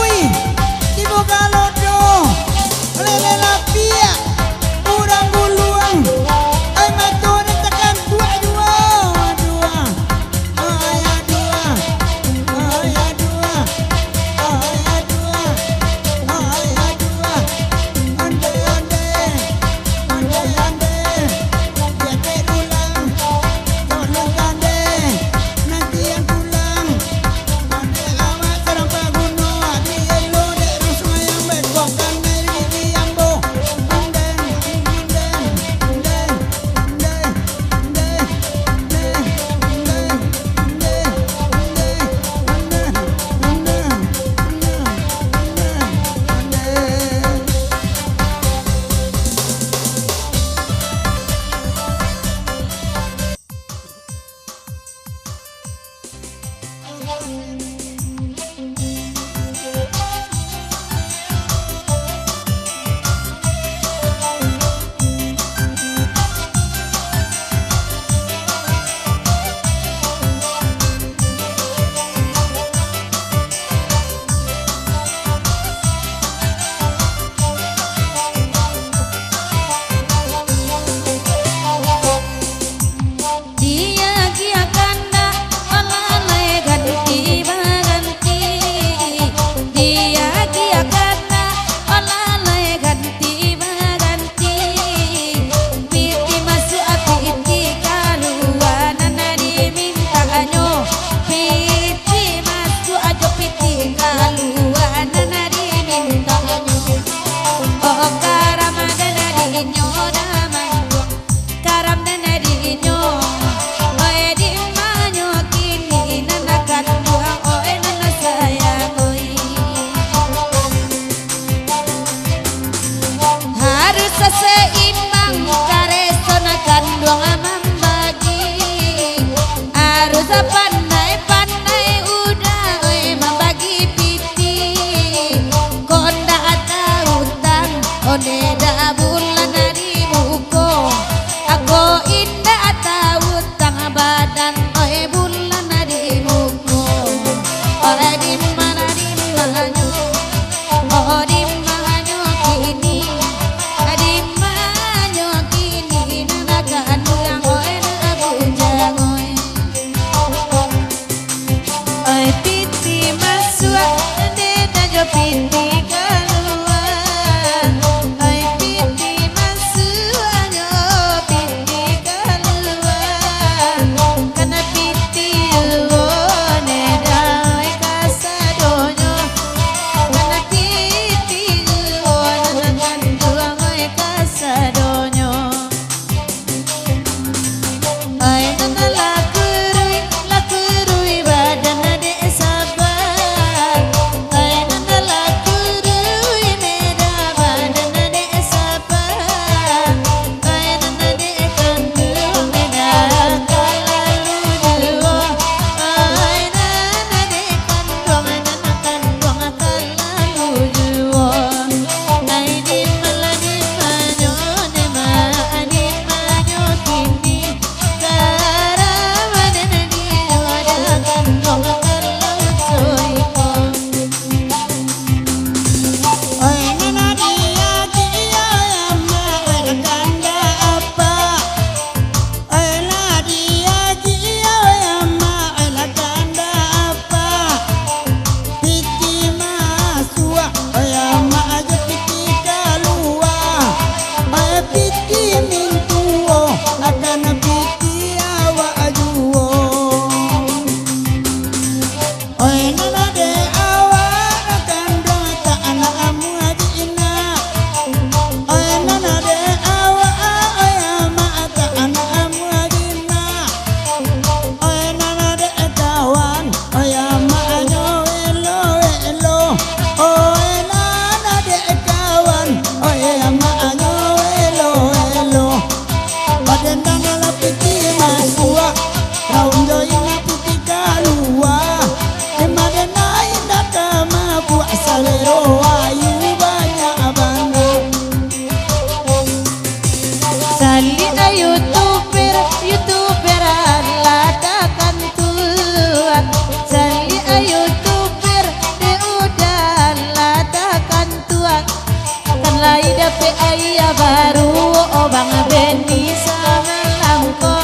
Dapek aia baru, oh, Bang Benny samalam ko.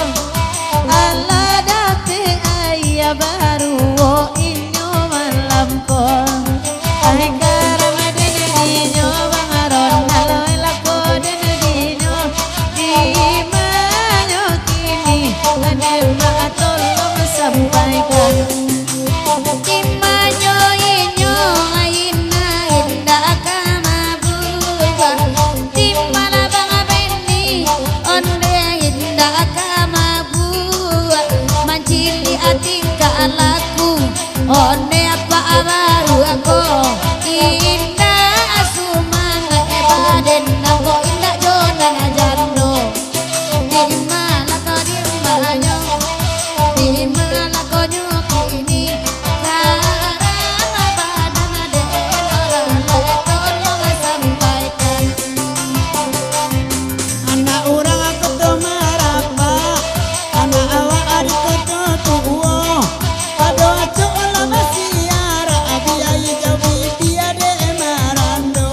Alah dapek aia baru, oh, inyo malam ko. Ai karamadan dinyo, Bang Ronald, lako dan dinyo. Di manyo kini, Demak tolong sampaikan. Di manyo inyo, indak ka mabuak. Di ma Bang Benny, onde indak ka mabuak. Manciliak tingkah laku, onde apak baru ko. Indak sumangaik baden, nangko indak jo nan jando. Di ma lako, di manyo, di ma lakonyo kini? Karamadan dek urang lai tolong sampaikan. Anak urang Koto Marabak, anak awak di Koto Tuo. Pado acok lah basiarak, biai jauah bibia dek marando.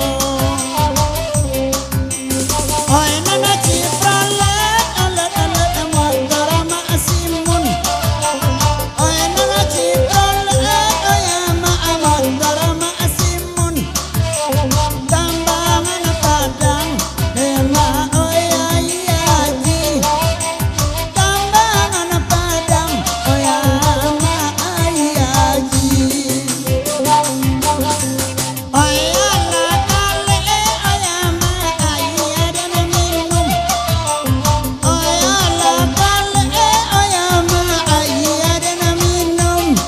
Oi nan ciprolek, olek-olek motor Mak Simun. Oi nan ciprolek, oi Mak, motor Mak Simun. Tambangan Padang, Demak, oi Aia Aji. Tambangan Padang, oi Mak, Aia Aji. Oi alah kalek, oi Mak, aia den minum. Oi alah kalek, oi Mak, aia den minum.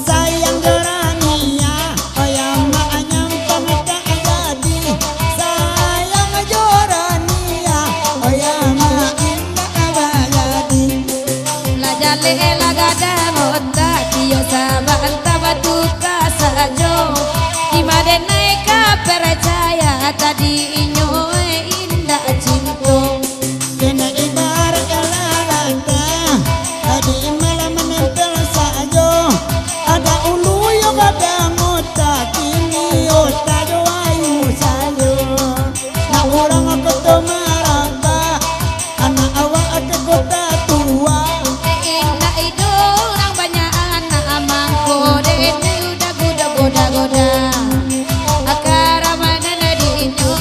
Sayang jo Rania, oi Mak, nyampang tak jadi. Sayang jo Rania, oi Mak, indak bajadi. Lah jaleh lah gadang otak, iyo sabanta batuka sajo. Di ma den lai ka parcaya, tadi inyo indak cinto. Kena ibarat lalata, tadi malam manempel sajo. Ada ulu yo gadang otak, kini otak jo ayu sajo. Nak urang Koto Marabak, anak awak ka Koto Tuo. Indak iduik urang banyak anak, mangko den udah goda-goda-goda. Karamadan dinyo,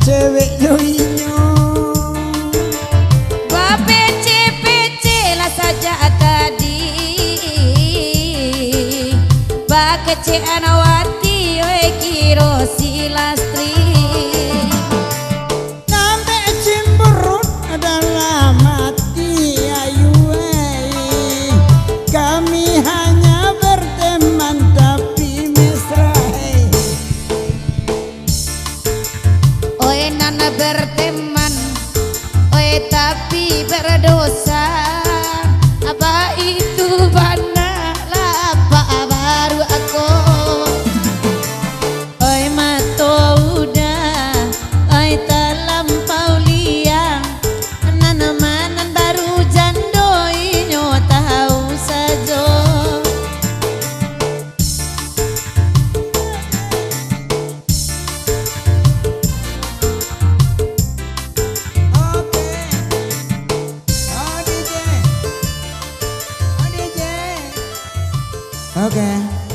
Cewek jo inyo. Bapecek-pecek lah sajak tadi, bakecekan wati, oi, kiro si Lastri. Sampai cemberut dalam hati, ayu, eh. Kami hanya berteman tapi mesra, eh. Oi nan berteman, oi tapi berdosa. Apa itu bana lah, Pak, baru ako. Oi mato udah, oi talampau liang. Nan manan baru jando inyo tahu sajo. Oke. Oh, D J. Oh, D J. Oke.